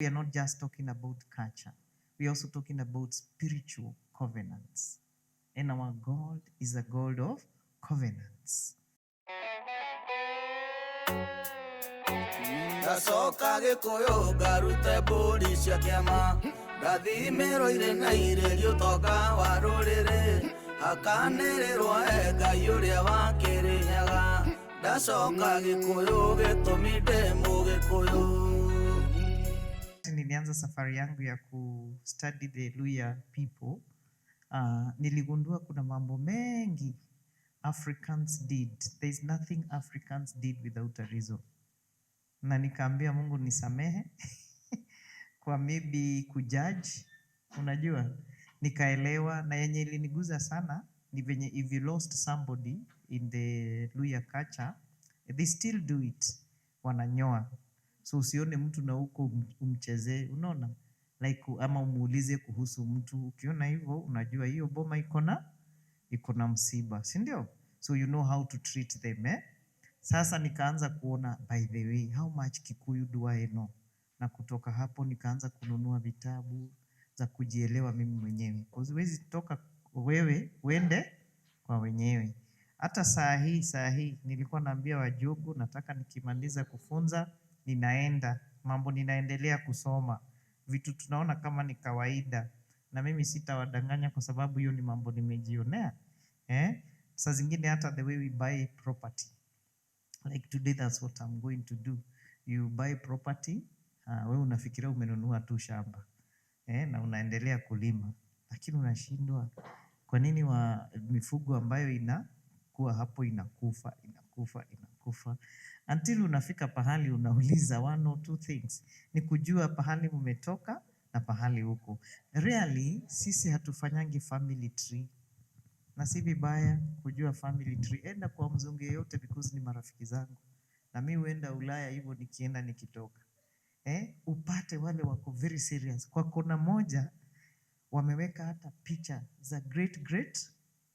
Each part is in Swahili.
We are not just talking about culture. We are also talking about spiritual covenants. And our God is a God of covenants. Ndacoka Gĩkũyũ ngarute mbũri cia kĩama, ndathimĩrwo irĩ na irĩrio ũtonga wa rũrĩrĩ, hakanĩrĩrwo e Ngai ũrĩa wa Kĩrĩnyaga. Ndacoka Gĩkũyũ gĩtũmi ndĩ Mũgĩkũyũ. Nilianza safari yangu ya ku-study the Luhya people. Niligundua kuna mambo mengi Africans did. There is nothing Africans did without a reason. Na nikaambia Mungu nisamehe kwa maybe kujudge, unajua, nikaelewa. Na yenye iliniguza sana ni venye if you lost somebody in the Luhya culture, they still do it, wananyoa. So usione mtu na huko umchezee, unaona, like, ama umuulize kuhusu mtu. Ukiona hivyo unajua hiyo boma iko na msiba, si ndio? So you know how to treat them, eh? Sasa nikaanza kuona, by the way, how much Kikuyu do I know? Na kutoka hapo nikaanza kununua vitabu za kujielewa mimi mwenyewe. Cause huwezi toka wewe uende kwa wenyewe. Hata saa hii nilikuwa naambia wajugu, nataka nikimaliza kufunza ninaenda mambo, ninaendelea kusoma vitu tunaona kama ni kawaida, na mimi sitawadanganya kwa sababu hiyo ni mambo nimejionea, eh? Saa zingine hata the way we buy property, like today that's what I'm going to do. You buy property, wewe unafikiria umenunua tu shamba, eh, na unaendelea kulima, lakini unashindwa kwa nini wa mifugo ambayo inakuwa hapo inakufa, inakufa, inakufa, until unafika pahali unauliza one or two things. Ni kujua pahali umetoka na pahali huko. Really, sisi hatufanyangi family tree, na si vibaya kujua family tree. Enda kwa mzungu yeyote because ni marafiki zangu, na mi huenda Ulaya hivyo nikienda nikitoka, eh, upate wale wako very serious. Kwa kona moja wameweka hata picha za great great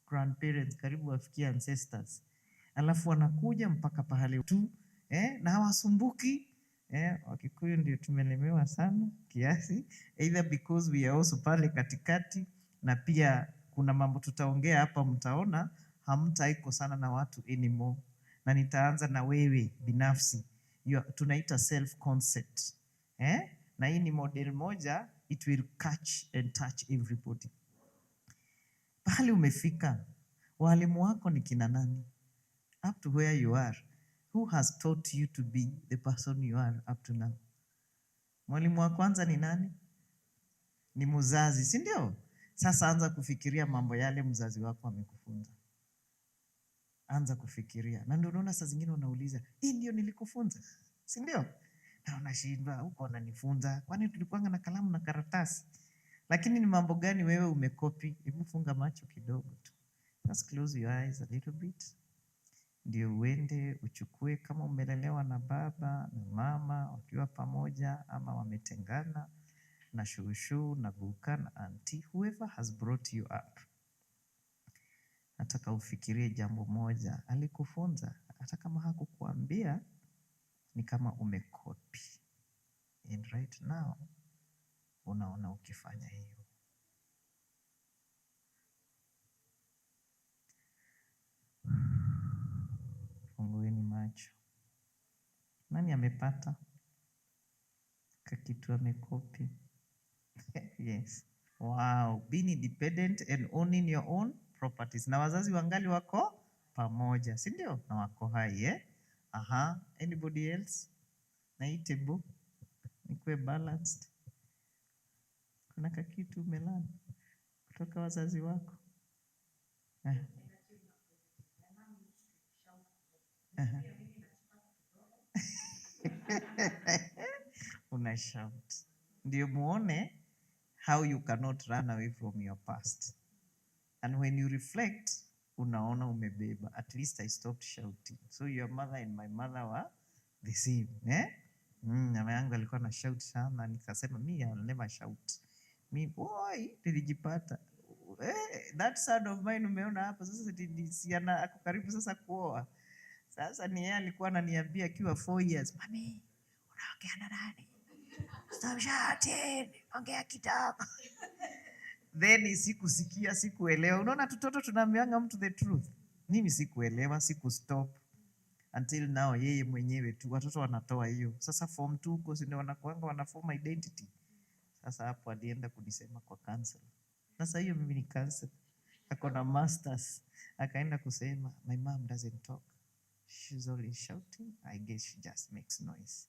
grandparents, karibu wafikia ancestors, alafu wanakuja mpaka pahali tu, eh, na hawasumbuki, eh. Wakikuyu ndio tumelemewa sana kiasi, either because we are also pale katikati, na pia kuna mambo tutaongea hapa, mtaona hamtaiko sana na watu anymore, na nitaanza na wewe binafsi. Tunaita self concept, eh? Na hii ni model moja, it will catch and touch everybody. Pahali umefika, walimu wako ni kina nani? Up to where you are, who has taught you to be the person you are up to now? Mwalimu wa kwanza ni nani? Ni mzazi, si ndio? Sasa anza kufikiria mambo yale mzazi wako amekufunza. Anza kufikiria, na ndio unaona saa zingine unauliza, "Hii ndio nilikufunza, si ndio?" Na unashindwa, huko unanifunza, kwani tulikuanga na kalamu na karatasi? Lakini ni mambo gani wewe umekopi? Hebu funga macho kidogo tu, just close your eyes a little bit, ndio uende uchukue, kama umelelewa na baba na mama wakiwa pamoja ama wametengana, na shushu na guka na auntie, whoever has brought you up. Nataka ufikirie jambo moja alikufunza, hata kama hakukuambia, ni kama umekopi. And right now unaona ukifanya hiyo. Fungueni macho. Nani amepata kakitu amekopi? Yes. Wow. Being independent and owning your own properties. Na wazazi wangali wako pamoja, si ndio? Na wako hai, eh? Aha. Anybody else? Na hii table nikuwe balanced. Kuna kakitu umelearn kutoka wazazi wako? Eh. Aha. Una shout. Ndio muone how you cannot run away from your past. And when you reflect, unaona umebeba. At least I stopped shouting. So your mother and my mother were the same. Eh? Mama yangu alikuwa na shout sana, nikasema me I'll never shout. Mi boy, nilijipata. Eh, that son of mine umeona hapa sasa si ako karibu sasa kuoa. Sasa ni yeye alikuwa ananiambia akiwa 4 years, "Mami, unaongea na nani?" Stop shouting, ongea kidogo. Then sikusikia, sikuelewa. Unaona tutoto tunaambianga mtu the truth. Mimi sikuelewa, sikustop until now. Yeye mwenyewe tu watoto wanatoa hiyo. Sasa form 2 huko, si ndio wanakuanga wana form identity. Sasa hapo alienda kunisema kwa counselor. Sasa hiyo mimi ni counselor, ako na masters, akaenda kusema, "My mom doesn't talk, she's always shouting. I guess she just makes noise."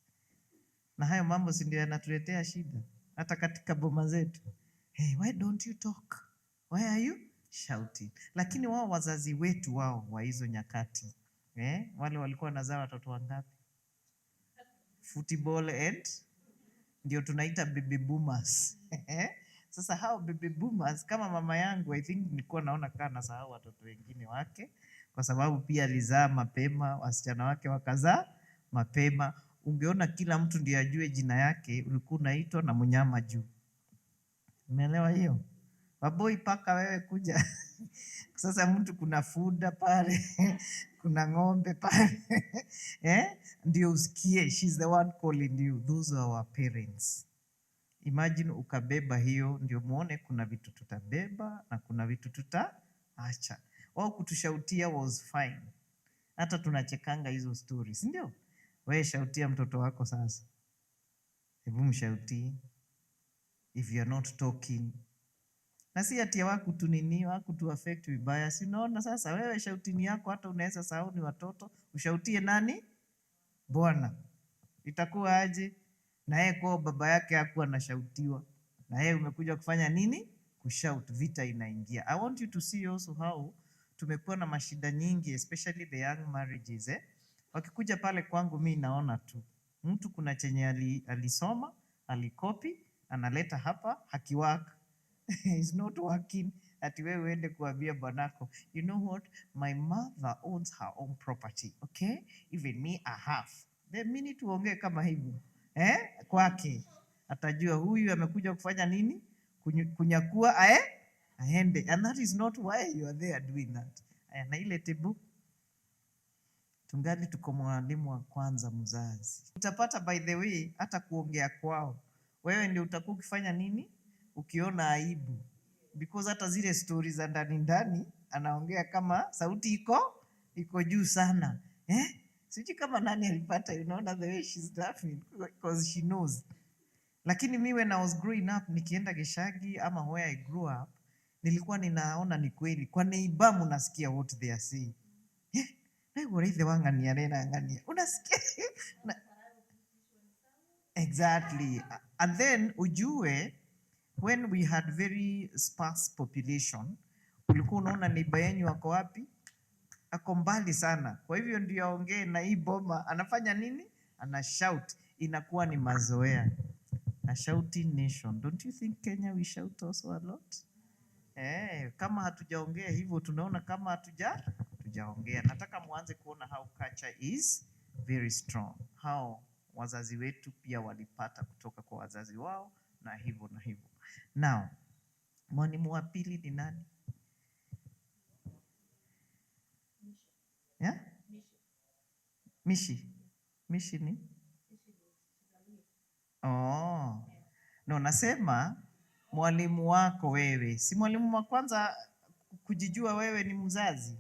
Na hayo mambo si ndio yanatuletea shida hata katika boma zetu? "Hey, why don't you talk? Why are you shouting?" Lakini wao wazazi wetu wao wa hizo nyakati, eh, wale walikuwa wanazaa watoto wangapi? Football and ndio tunaita baby boomers. Sasa hao baby boomers kama mama yangu, I think nilikuwa naona kaa nasahau watoto wengine wake, kwa sababu pia alizaa mapema, wasichana wake wakazaa mapema. Ungeona kila mtu ndiye ajue jina yake, ulikuwa unaitwa na mnyama juu. Umeelewa hiyo? Waboi paka wewe kuja. Sasa mtu kuna fuda pale, kuna ng'ombe pale. Eh? Ndio usikie she's the one calling you. Those are our parents. Imagine ukabeba hiyo, ndio muone kuna vitu tutabeba na kuna vitu tutaacha. Wao kutushoutia was fine. Hata tunachekanga hizo stories, ndio? Wewe shoutia mtoto wako sasa. Hebu mshoutie. If you are not talking. Na si ati hawakutunini, hawakutu affect vibaya. Si unaona sasa wewe shouting yako hata unaweza sahau ni watoto, ushoutie nani? Bwana. Itakuwa aje? Na yeye kwa baba yake hakuwa anashoutiwa. Na yeye umekuja kufanya nini? Kushout, vita inaingia. I want you to see also how tumekuwa na mashida nyingi, especially the young marriages, eh? Wakikuja pale kwangu mi naona tu mtu kuna chenye alisoma, alikopi, analeta hapa, hakiwork. It's not working. Ati wewe uende kuambia bwanako, "You know what, my mother owns her own property, okay? Even me, I have." The minute uongee kama hivyo, eh, kwake atajua huyu amekuja kufanya nini? Kunyakua aende. And that is not why you are there doing that. Aya, na ile table tungali tuko mwalimu wa kwanza mzazi. Utapata, by the way, hata kuongea kwao, wewe ndio utakuwa ukifanya nini? Ukiona aibu, because hata zile stori za ndani ndani anaongea kama sauti iko juu sana, eh? Sijui kama nani alipata, unaona the way she's laughing because she knows. Lakini mi when I was growing up, nikienda Gishagi ama where I grew up, nilikuwa ninaona ni kweli. Kwa neighbor nasikia what they are saying. Eh, na ithe wa ng'ania rera ng'ania. Unasikia? Exactly. And then ujue when we had very sparse population, ulikuwa unaona neighbor yenyu ako wapi? Ako mbali sana. Kwa hivyo ndio aongee na hii boma, anafanya nini? Ana shout. Inakuwa ni mazoea. A shouting nation. Don't you think Kenya we shout also a lot? Eh, kama hatujaongea hivyo tunaona kama hatujaongea. Nataka muanze kuona how culture is very strong. How wazazi wetu pia walipata kutoka kwa wazazi wao na hivyo na hivyo. Now, mwalimu wa pili ni nani? Yeah? Mishi. Mishi ni? Oh. No, nasema mwalimu wako wewe. Si mwalimu wa kwanza kujijua wewe ni mzazi.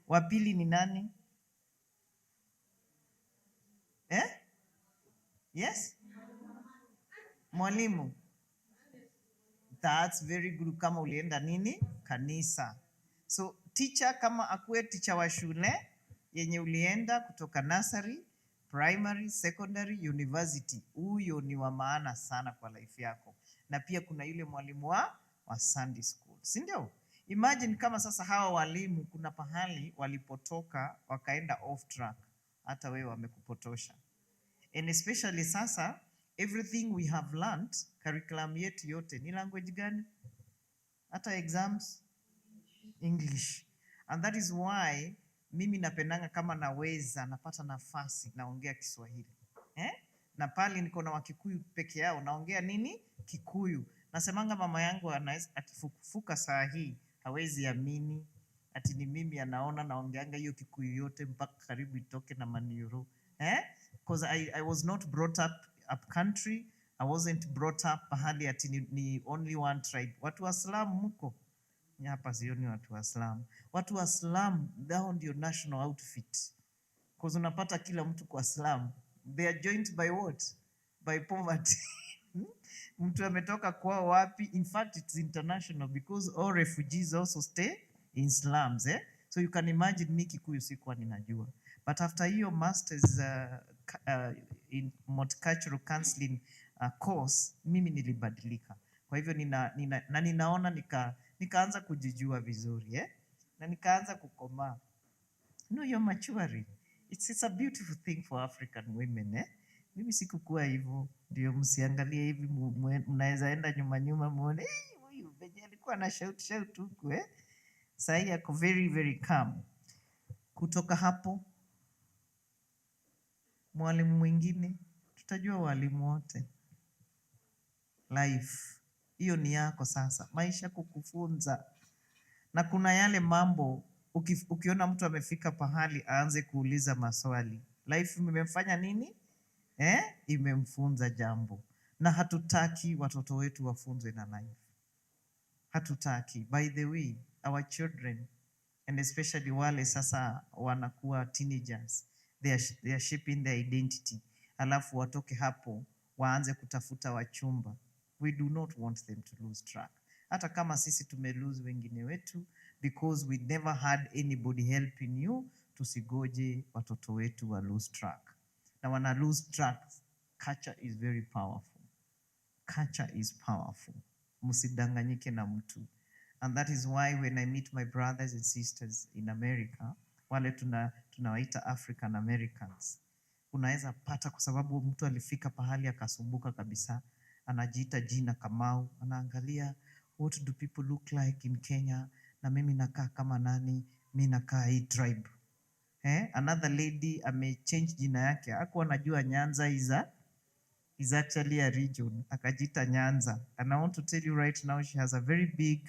Wa pili ni nani? Eh? Yes? Mwalimu. That's very good kama ulienda nini? Kanisa. So teacher, kama akuwe teacher wa shule yenye ulienda kutoka nursery, primary, secondary, university, huyo ni wa maana sana kwa life yako. Na pia kuna yule mwalimu wa Sunday school, si ndio? Imagine kama sasa hawa walimu kuna pahali walipotoka wakaenda off track, hata wewe wamekupotosha. And especially sasa everything we have learned, curriculum yetu yote ni language gani? Hata exams, English. And that is why mimi napendanga kama naweza napata nafasi naongea Kiswahili. Eh? Na pale niko na Wakikuyu peke yao naongea nini? Kikuyu. Nasemanga mama yangu anaweza akifufuka saa hii hawezi amini ati ni mimi anaona naongeanga hiyo Kikuyu yote mpaka karibu itoke na maniuro. Eh? Because I was not brought up up country. I I wasn't brought up pahali ati ni only one tribe. Watu wa slum mko hapa? Sioni watu wa slum. Watu wa slum, hao ndio national outfit. 'Cause unapata kila mtu kwa slum. They are joined by what? By poverty. Mtu ametoka kwao wapi? In fact, it's international because all refugees also stay in slums, eh? So you can imagine mi Kikuyu sikuwa ninajua. But after hiyo masters in multicultural counseling course, mimi nilibadilika. Kwa hivyo nina, na ninaona nikaanza kujijua vizuri, eh? Na nikaanza kukomaa. No, you're maturing. It's a beautiful thing for African women, eh? Mimi sikukuwa hivyo, ndio msiangalie hivi, mnaweza enda nyuma nyuma muone, "Eh, huyu venye alikuwa na shout shout huku, eh?" Sahii ako very very calm. Kutoka hapo mwalimu mwingine, tutajua walimu wote. Life hiyo ni yako sasa, maisha kukufunza. Na kuna yale mambo ukiona mtu amefika pahali aanze kuuliza maswali, life imemfanya nini? Eh? Imemfunza jambo, na hatutaki watoto wetu wafunzwe na life, hatutaki. By the way, our children, and especially wale sasa wanakuwa teenagers, they are shaping their identity, alafu watoke hapo waanze kutafuta wachumba. We do not want them to lose track. Hata kama sisi tume lose wengine wetu because we never had anybody helping you, tusigoje watoto wetu wa lose track. Na wana lose track, culture is very powerful. Culture is powerful. Msidanganyike na mtu. And that is why when I meet my brothers and sisters in America, wale tunawaita African Americans, unaweza pata kwa sababu mtu alifika pahali akasumbuka kabisa, anajiita jina Kamau, anaangalia what do people look like in Kenya, na mimi nakaa kama nani? Mi nakaa hii tribe. Eh? Another lady amechange jina yake, hakuwa anajua Nyanza is actually a region, akajiita Nyanza. And I want to tell you right now, she has a very big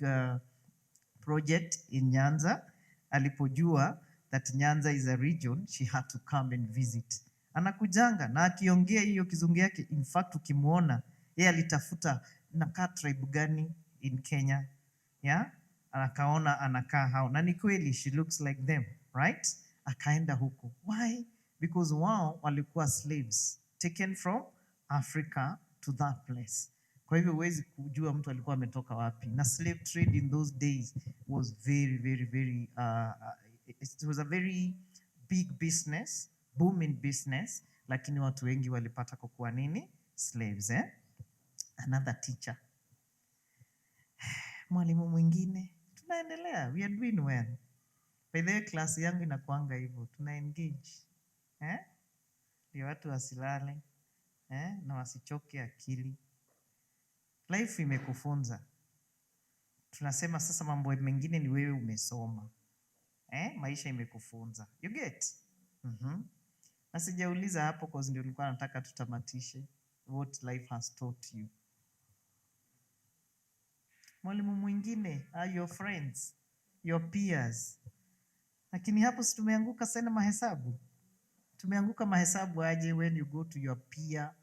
project in Nyanza. Alipojua that Nyanza is a region, she had to come and visit. Anakujanga na akiongea hiyo kizungu yake, in fact ukimwona yeye alitafuta nakaa tribe gani in Kenya, yeah? Akaona anakaa hao, na ni kweli she looks like them, right? Akaenda huko. Why? Because wao walikuwa slaves taken from Africa to that place. Kwa hivyo huwezi kujua mtu alikuwa ametoka wapi. Na slave trade in those days was very very very it was a very big business, booming business, lakini watu wengi walipata kukuwa nini? Slaves, eh? Another teacher. Mwalimu mwingine. Tunaendelea, we are doing well. By the way, class yangu inakuanga hivyo, tuna engage. Eh? Ndio watu wasilale, eh? Na wasichoke akili. Life imekufunza. Tunasema sasa mambo mengine ni wewe umesoma. Eh? Maisha imekufunza. You get? Na sijauliza hapo cause ndio nilikuwa nataka tutamatishe what life has taught you. Mwalimu mwingine are your friends, your peers. Lakini hapo si tumeanguka sana mahesabu. Tumeanguka mahesabu aje when you go to your peer,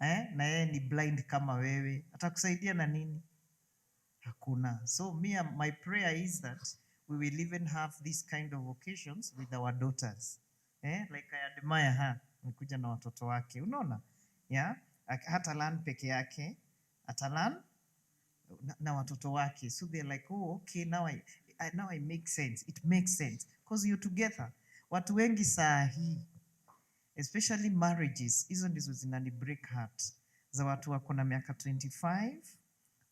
eh? Na yeye ni blind kama wewe, atakusaidia na nini? Hakuna. So me, my prayer is that we will even have this kind of occasions with our daughters. Eh? Like I admire her, amekuja na watoto wake, unaona? Yeah? Hata learn peke yake, atalearn na watoto wake. So they're like, "Oh, okay, now I make sense. It makes sense." Because you're together. Watu wengi saa hii, especially marriages, hizo ndizo zinani break heart za watu wako na miaka 25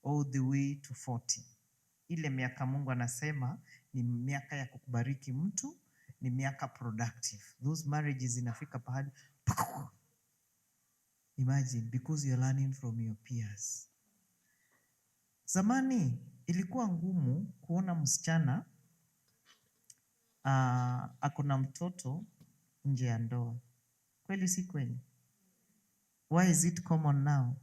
all the way to 40. Ile miaka Mungu anasema ni miaka ya kukubariki mtu, ni miaka productive. Those marriages zinafika pahali, imagine, because you're learning from your peers. Zamani ilikuwa ngumu kuona msichana ako na mtoto nje ya ndoa. Kweli si kweli? Why is it common now?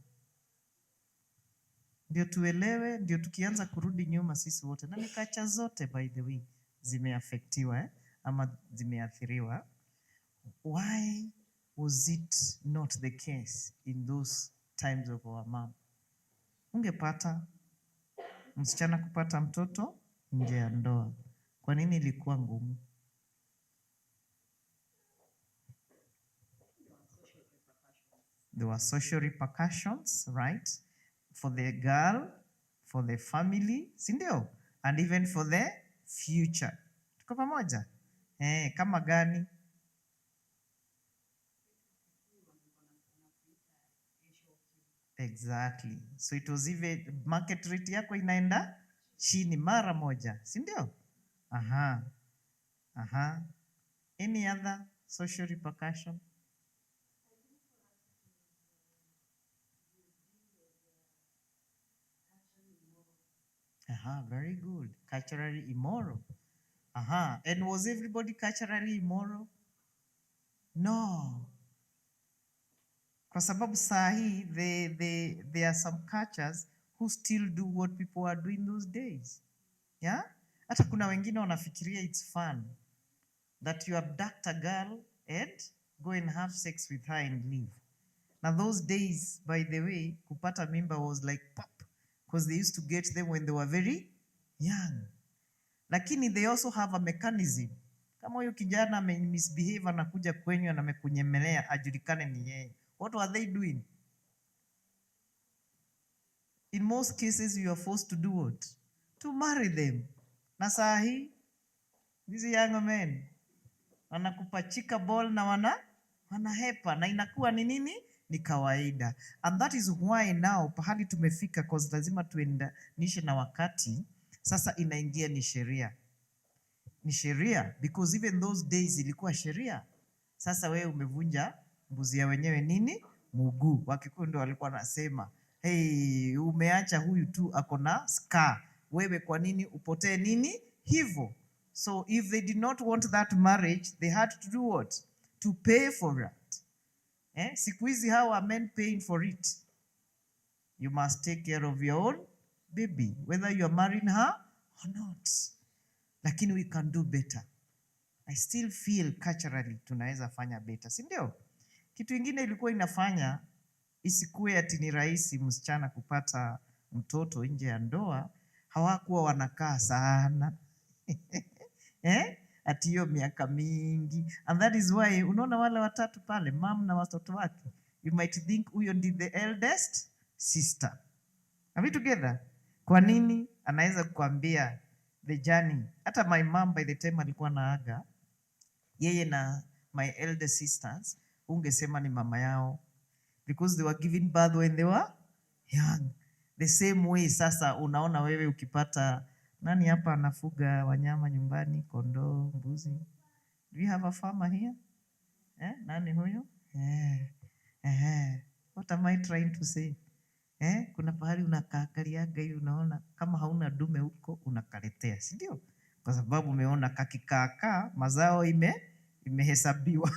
Ndio tuelewe, ndio tukianza kurudi nyuma sisi wote, na ni culture zote by the way zimeafektiwa, eh? Ama zimeathiriwa. Why was it not the case in those times? Times of our mom? Ungepata msichana kupata mtoto nje ya ndoa. Kwa nini ilikuwa ngumu? There were social repercussions, right? For the girl, for the family, si ndio? And even for the future. Tuko pamoja? Kama gani? Exactly. So it was even market rate yako inaenda chini mara moja, si ndio? Aha. Aha. Any other social repercussion? Aha, very good. Culturally immoral. Aha. And was everybody culturally immoral? No. Kwa sababu saa hii there are some cultures who still do what people are doing those days. Yeah? Hata kuna wengine wanafikiria it's fun that you abduct a girl and go and have sex with her and leave. Now those days, by the way, kupata mimba was like pop, because they used to get them when they were very young. Lakini they also have a mechanism. Kama huyo kijana ame misbehave anakuja kwenyu na amekunyemelea ajulikane ni yeye. What were they doing? In most cases, you are forced to do what? To marry them. Na saa hii, these young men wanakupachika ball na wanahepa na inakuwa ni nini? Ni kawaida. And that is why now pahali tumefika, cause lazima tuendanishe na wakati. Sasa inaingia ni sheria. Ni sheria because even those days ilikuwa sheria. Sasa wewe umevunja mbuzi ya wenyewe nini? Mguu. Wakikuyu ndio walikuwa wanasema, hey, umeacha huyu tu ako na scar. Wewe kwa nini upotee nini hivyo? So if they did not want that marriage, they had to do what? To pay for it. Siku hizi how are men paying for it? You must take care of your own baby, whether you are marrying her or not. Lakini we can do better. I still feel culturally tunaweza fanya better, si ndio? Kitu ingine ilikuwa inafanya isikuwe ati ni rahisi msichana kupata mtoto nje ya ndoa, hawakuwa wanakaa sana. Ati hiyo miaka mingi. And that is why unaona wale watatu pale, mom na watoto wake, you might think huyo ndi the eldest sister. Are we together? Kwa nini anaweza kukwambia the journey? Hata my mom by the time alikuwa naaga, yeye na my elder sisters, ungesema ni mama yao because they were giving birth when they were young. The same way sasa unaona wewe ukipata nani hapa anafuga wanyama nyumbani, kondoo, mbuzi? Do you have a farmer here? Nani huyo? What am I trying to say? Kuna pahali unakaangaliaga hivi unaona kama hauna dume huko unakaletea, si ndio? Kwa sababu umeona kakikaakaa mazao imehesabiwa.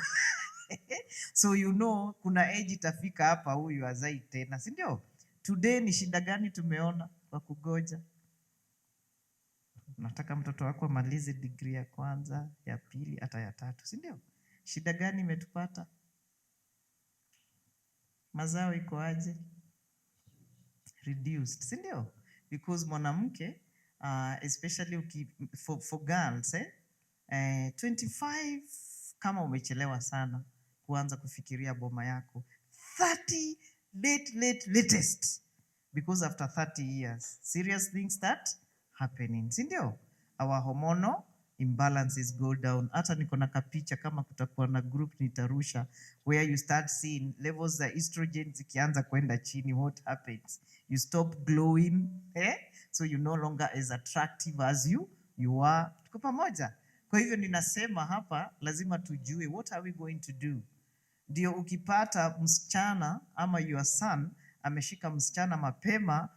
So you know kuna age itafika hapa huyu hazai tena, si ndio? Today ni shida gani tumeona kwa kugoja? Nataka mtoto wako amalize degree ya kwanza, ya pili, hata ya tatu, si ndio? Shida gani imetupata? Mazao iko aje? Reduced, si ndio? Because mwanamke, especially for girls, 25 kama umechelewa sana kuanza kufikiria boma yako, 30 late latest, because after 30 years serious things start happening, si ndio? Our hormonal imbalances go down. Hata niko na kapicha, kama kutakuwa na group nitarusha, where you start seeing levels za estrogen zikianza kwenda chini, what happens? You stop glowing, So you no longer as attractive as you are. Tuko pamoja? Kwa hivyo ninasema hapa lazima tujue what are we going to do. Ndio ukipata msichana ama your son ameshika msichana mapema,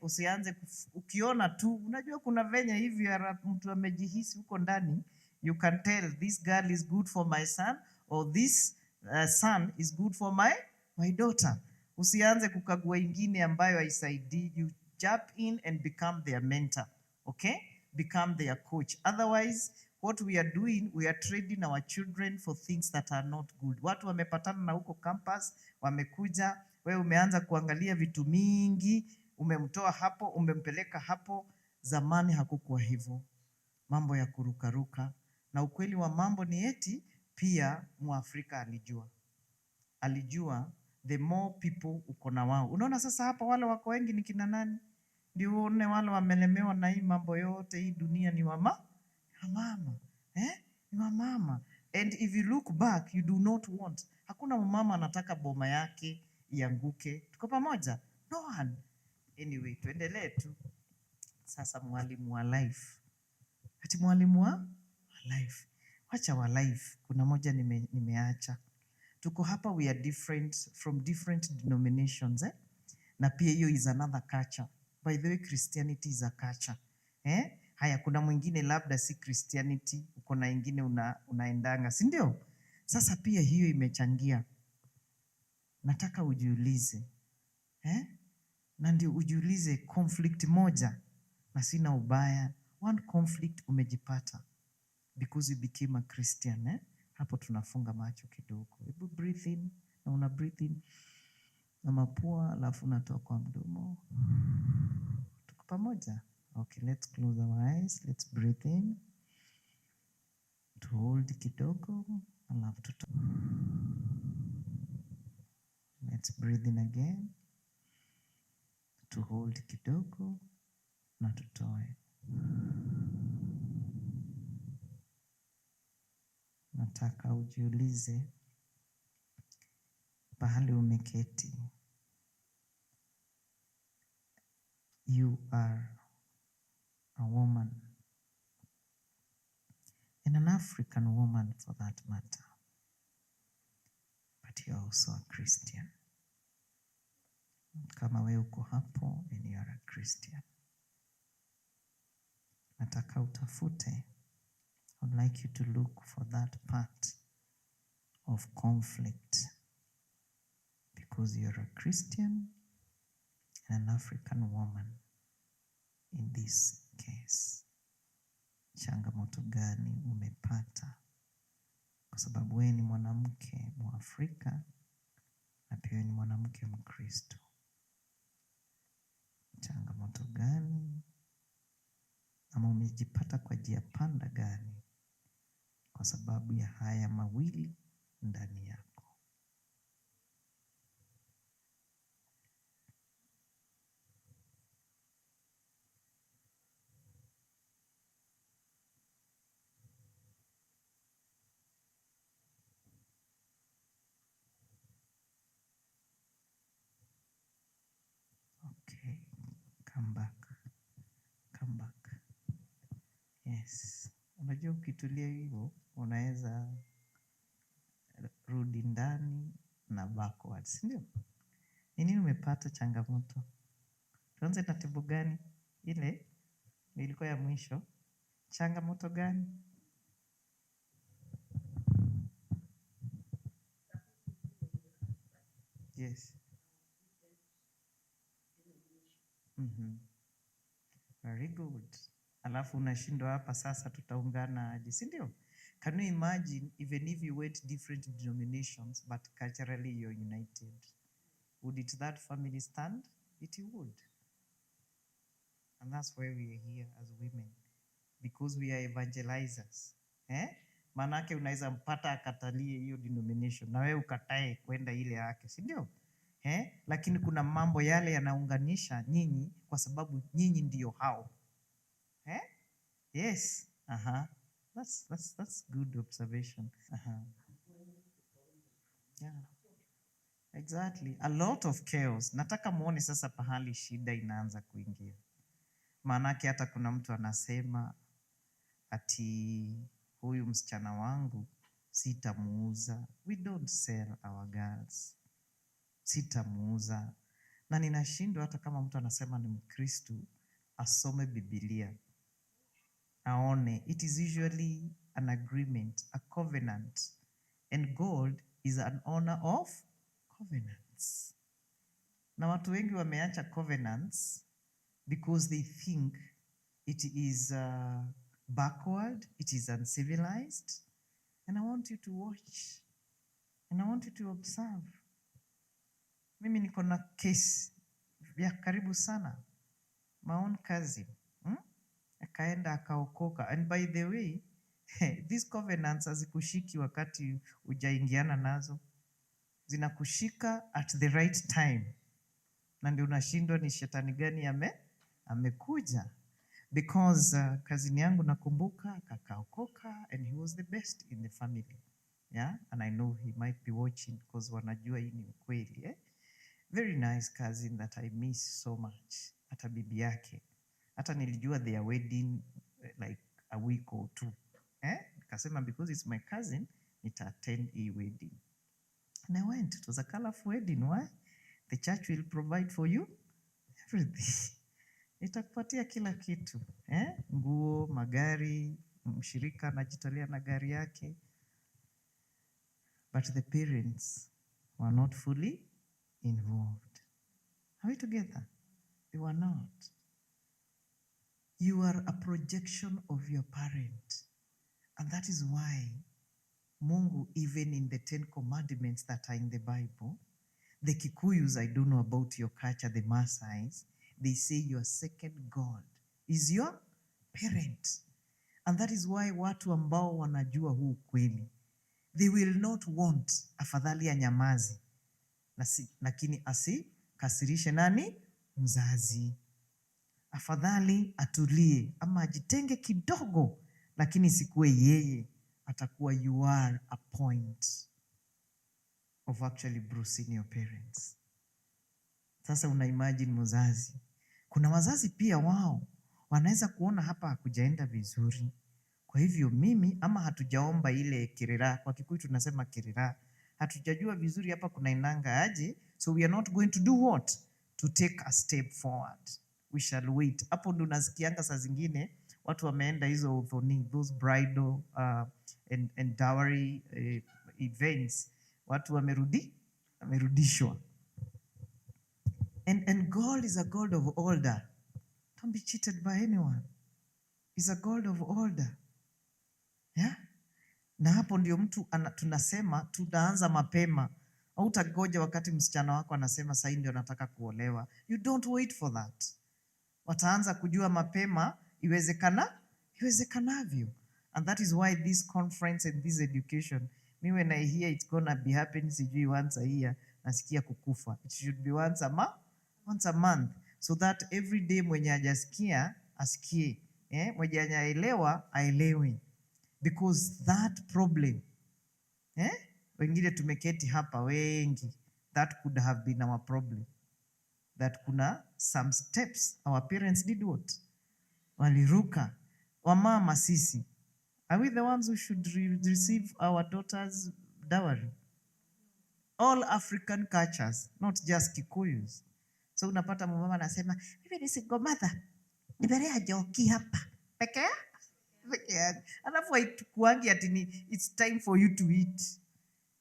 usianze ukiona tu, unajua kuna venye hivi mtu amejihisi huko ndani, you can tell this girl is good for my son or this son is good for my daughter. Usianze kukagua ingine ambayo haisaidii. You jump in and become their mentor, okay? Become their coach. Otherwise, what we are doing, we are trading our children for things that are not good. Watu wamepatana na huko campus, wamekuja, Wewe umeanza kuangalia vitu mingi, umemtoa hapo, umempeleka hapo. Zamani hakukuwa hivyo, mambo ya kurukaruka. Na ukweli wa mambo ni eti pia Mwafrika alijua the more people uko na wao. Unaona sasa hapa wale wako wengi ni kina nani? Ndio uone wale wamelemewa na hii mambo yote, hii dunia ni wamama, eh? Ni wamama. And if you look back, you do not want. Hakuna mama anataka boma yake ianguke. Tuko pamoja? No one. Anyway, tuendelee tu. Sasa mwalimu wa life. Ati mwalimu wa life. Wacha wa life. Kuna moja nimeacha. Tuko hapa, we are different from different denominations, eh? Na pia hiyo is another culture. By the way, Christianity is a culture. Eh? Haya, kuna mwingine labda si Christianity, uko na ingine unaendanga, si ndio? Sasa pia hiyo imechangia. Nataka ujiulize. Eh? Na ndio ujiulize conflict moja, na sina ubaya, one conflict umejipata because you became a Christian, eh? Hapo tunafunga macho kidogo. Hebu breathe in, na una breathe in na mapua, alafu unatoa kwa mdomo. Tuko pamoja? Okay, let's close our eyes. Let's breathe in. To hold kidogo, alafu tuto. Let's breathe in again. To hold kidogo na tutoe. Nataka ujiulize pahali umeketi. You are a woman, and an African woman for that matter, but you are also a Christian. Kama we uko hapo and you are a Christian, nataka utafute. I'd like you to look for that part of conflict, because you're a Christian and an African woman in this case. Changamoto gani umepata? Kwa sababu wewe ni mwanamke Mwafrika na pia wewe ni mwanamke Mkristo. Changamoto gani? Ama umejipata kwa njia panda gani kwa sababu ya haya mawili ndani yako? Okay, come back. Come back. Yes. Unajua ukitulia hivyo unaweza rudi ndani na backwards, ndio? Ni nini umepata changamoto? Tuanze na tebo gani? Ile ilikuwa ya mwisho. Changamoto gani? Yes. Very good. Alafu unashindwa hapa sasa tutaungana aje, si ndio? Can you imagine even if you went different denominations but culturally you're united? Would it that family stand? It would. And that's why we are here as women, because we are evangelizers. Eh? Manake unaweza mpata akatalie hiyo denomination na wewe ukatae kwenda ile yake, si ndio? Eh? Lakini kuna mambo yale yanaunganisha nyinyi kwa sababu nyinyi ndio hao. Eh? Yes. Aha. That's good observation. Aha. Yeah. Exactly. A lot of chaos. Nataka muone sasa pahali shida inaanza kuingia. Maanake hata kuna mtu anasema ati huyu msichana wangu sitamuuza. We don't sell our girls. Sitamuuza. Na ninashindwa hata kama mtu anasema ni Mkristo asome Biblia. Aone. It is usually an agreement, a covenant. And God is an owner of covenants. Na watu wengi wameacha covenants because they think it is backward, it is uncivilized. And I want you to watch. And I want you to observe. Mimi niko na case ya karibu sana, my own cousin, Akaenda akaokoka. And by the way, these covenants hazikushiki wakati hujaingiana nazo, zinakushika at the right time, na ndio unashindwa ni shetani gani amekuja because cousin yangu nakumbuka akaokoka and he was the best in the family, yeah, and I know he might be watching because wanajua hii ni ukweli, eh? Very nice cousin that I miss so much. Hata bibi yake, hata nilijua their wedding like a week or two, eh? Nikasema because it's my cousin, nita attend hii wedding, and I went. It was a colorful wedding. Why? The church will provide for you everything, itakupatia kila kitu, eh? Nguo, magari, mshirika anajitolea na gari yake, but the parents were not fully involved. Are we together? They were not. You are a projection of your parent, and that is why Mungu, even in the 10 Commandments that are in the Bible, the Kikuyus, I don't know about your culture, the Maasais, they say your second God is your parent. And that is why watu ambao wanajua huu ukweli, they will not want, afadhali anyamaze, lakini asikasirishe nani? Mzazi. Afadhali atulie ama ajitenge kidogo, lakini sikuwe yeye atakuwa you are a point of actually bruising your parents. Sasa una imagine mzazi. Kuna wazazi pia wao wanaweza kuona hapa hakujaenda vizuri, kwa hivyo mimi ama hatujaomba ile kirira, kwa Kikuyu tunasema kirira, hatujajua vizuri hapa kunaendanga aje, so we are not going to do what? To take a step forward. We shall wait. Hapo ndo unasikianga saa zingine watu wameenda hizo uthoni, those bridal and dowry events, watu wamerudishwa. And God is a God of order. Don't be cheated by anyone. He's a God of order. Yeah? Na hapo ndio mtu tunasema tunaanza mapema. Hautagoja wakati msichana wako anasema sasa ndio nataka kuolewa. You don't wait for that. Wataanza kujua mapema iwezekanavyo. And that is why this conference and this education, me when I hear it's gonna be happening sijui once a year, nasikia kukufa. It should be once a month so that every day mwenye hajasikia asikie, eh? Mwenye hajaelewa aelewe, because that problem, eh? Wengine tumeketi hapa wengi, that could have been our problem, that kuna some steps our parents did what? Waliruka. Wamama sisi, are we the ones who should receive our daughters' dowry? All African cultures, not just Kikuyus. So unapata mama anasema, "Mimi ni single mother, nimelea Njoki hapa peke yake." Alafu haikuangi ati ni it's time for you to eat.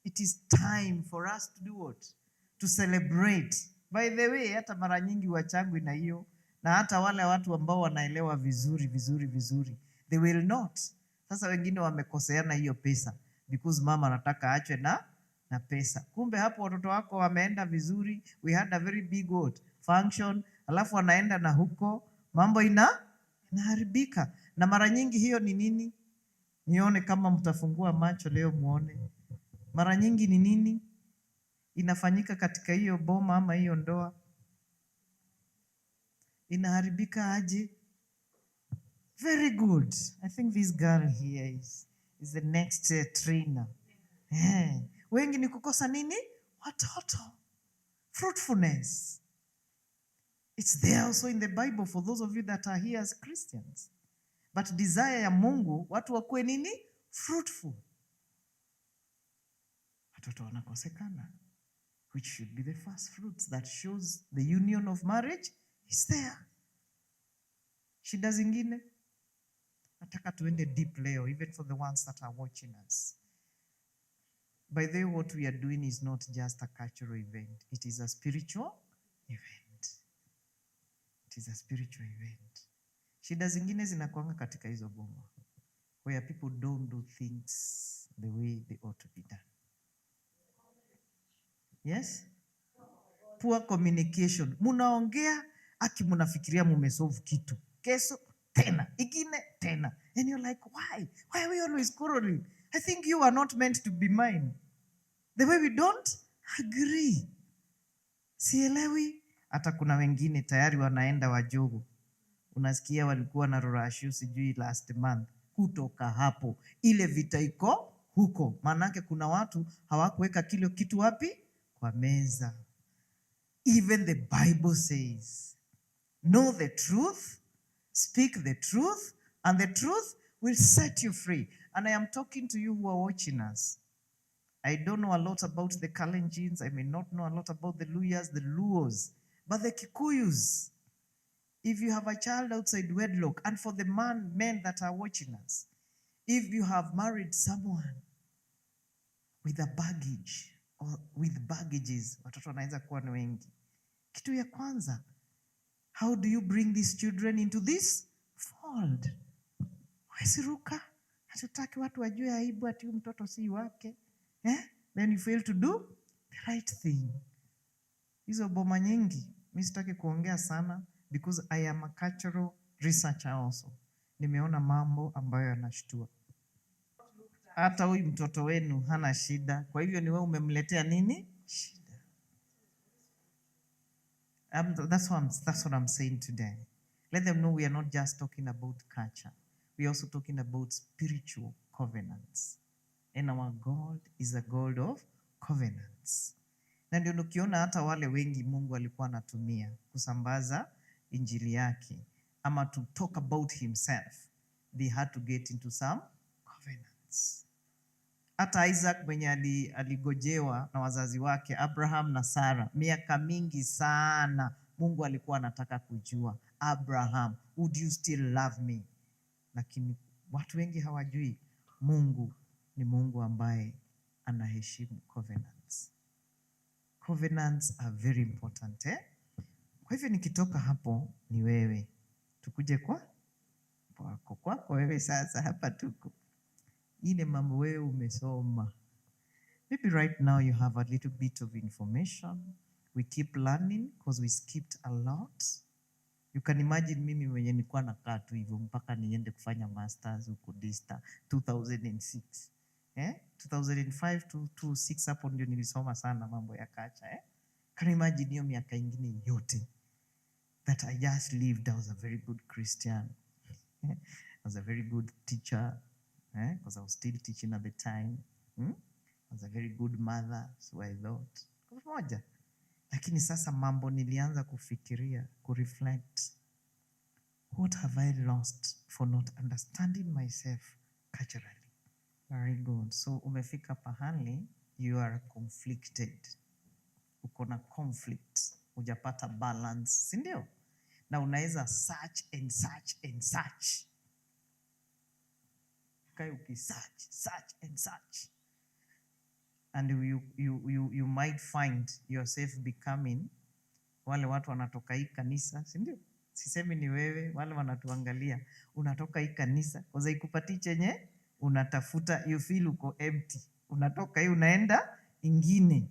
It is time for us to do what? To celebrate. By the way, hata mara nyingi wachangwi na hiyo, na hata wale watu ambao wanaelewa vizuri vizuri vizuri, they will not. Sasa wengine wamekoseana hiyo pesa because mama anataka achwe na pesa. Kumbe hapo watoto wako wameenda vizuri, we had a very big what? Function, alafu wanaenda na huko mambo inaharibika. Na mara nyingi hiyo ni nini? Nione kama mtafungua macho leo muone. Mara nyingi ni nini inafanyika katika hiyo boma ama hiyo ndoa? Inaharibika aje? Very good. I think this girl here is the next trainer. Eh. Wengi ni kukosa nini? Watoto. Fruitfulness. It's there also in the Bible for those of you that are here as Christians. But desire ya Mungu, watu wakuwe nini? Fruitful. Watoto wanakosekana, which should be the first fruits that shows the union of marriage is there. Shida zingine, nataka tuende deep leo, even for the ones that are watching us. By the way, what we are doing is not just a cultural event. It is a spiritual event. It is a spiritual event. Shida zingine zinakuanga katika hizo boma where people don't do things the way they ought to be done. Yes? poor communication. Munaongea aki munafikiria mumesolve kitu, kesho tena ingine tena, and you're like, why? Why are we always quarreling? I think you are not meant to be mine. The way we don't agree, sielewi. Hata kuna wengine tayari wanaenda Wajogo, unasikia walikuwa na ruracio sijui last month. Kutoka hapo ile vita iko huko, maanake kuna watu hawakuweka kile kitu wapi? Kwa meza. Even the Bible says, know the truth, speak the truth, and the truth will set you free. And I am talking to you who are watching us. I don't know a lot about the Kalenjins. I may not know a lot about the Luhyas, the Luos, but the Kikuyus. If you have a child outside wedlock, and for the men that are watching us, if you have married someone with a baggage or with baggages, watoto wanaweza kuwa ni wengi. Kitu ya kwanza, how do you bring these children into this fold? Huwezi ruka, hatutaki watu wajue aibu ati huyu mtoto si wake. Eh? Then you fail to do the right thing. Hizo boma nyingi, mi sitaki kuongea sana because I am a cultural researcher also. Nimeona mambo ambayo yanashtua. Hata huyu mtoto wenu hana shida, kwa hivyo ni wewe umemletea nini shida? That's what I'm saying today. Let them know we are not just talking about culture. We are also talking about spiritual covenants. And our God is a God of covenants. Na ndio ukiona hata wale wengi Mungu alikuwa anatumia kusambaza injili yake ama to talk about himself, they had to get into some covenants. Hata Isaac mwenye aligojewa na wazazi wake Abraham na Sarah miaka mingi sana, Mungu alikuwa anataka kujua, Abraham, would you still love me? Lakini watu wengi hawajui Mungu ni Mungu ambaye anaheshimu covenants. Covenants are very important, eh? Kwa hivyo nikitoka hapo ni wewe, tukuje kwa kwako kwako wewe sasa, hapa tuko ile mambo wewe umesoma. Maybe right now you have a little bit of information. We keep learning because we skipped a lot. You can imagine mimi mwenye nilikuwa nakaa tu hivyo mpaka niende kufanya masters huko Daystar 2006. Eh? 2005 to 2006 hapo ndio nilisoma sana mambo ya culture, eh? Can you imagine hiyo miaka ingine yote that I just lived? I was a very good Christian. I was a very good teacher, eh? Because I was still teaching at the time. I was a very good mother, so I thought. Kwa pamoja. Lakini sasa mambo nilianza kufikiria, kureflect. What have I lost for not understanding myself culturally? Very good. So umefika pahali you are conflicted. Uko na conflict. Hujapata balance, si ndio? Na unaweza search and search and search. Ukae ukisearch, search and search. And you might find yourself becoming wale watu wanatoka hii kanisa, si ndio? Sisemi ni wewe, wale wanatuangalia, unatoka hii kanisa kwa sababu ikupatii chenye unatafuta, you feel uko empty. Unatoka hii unaenda ingine.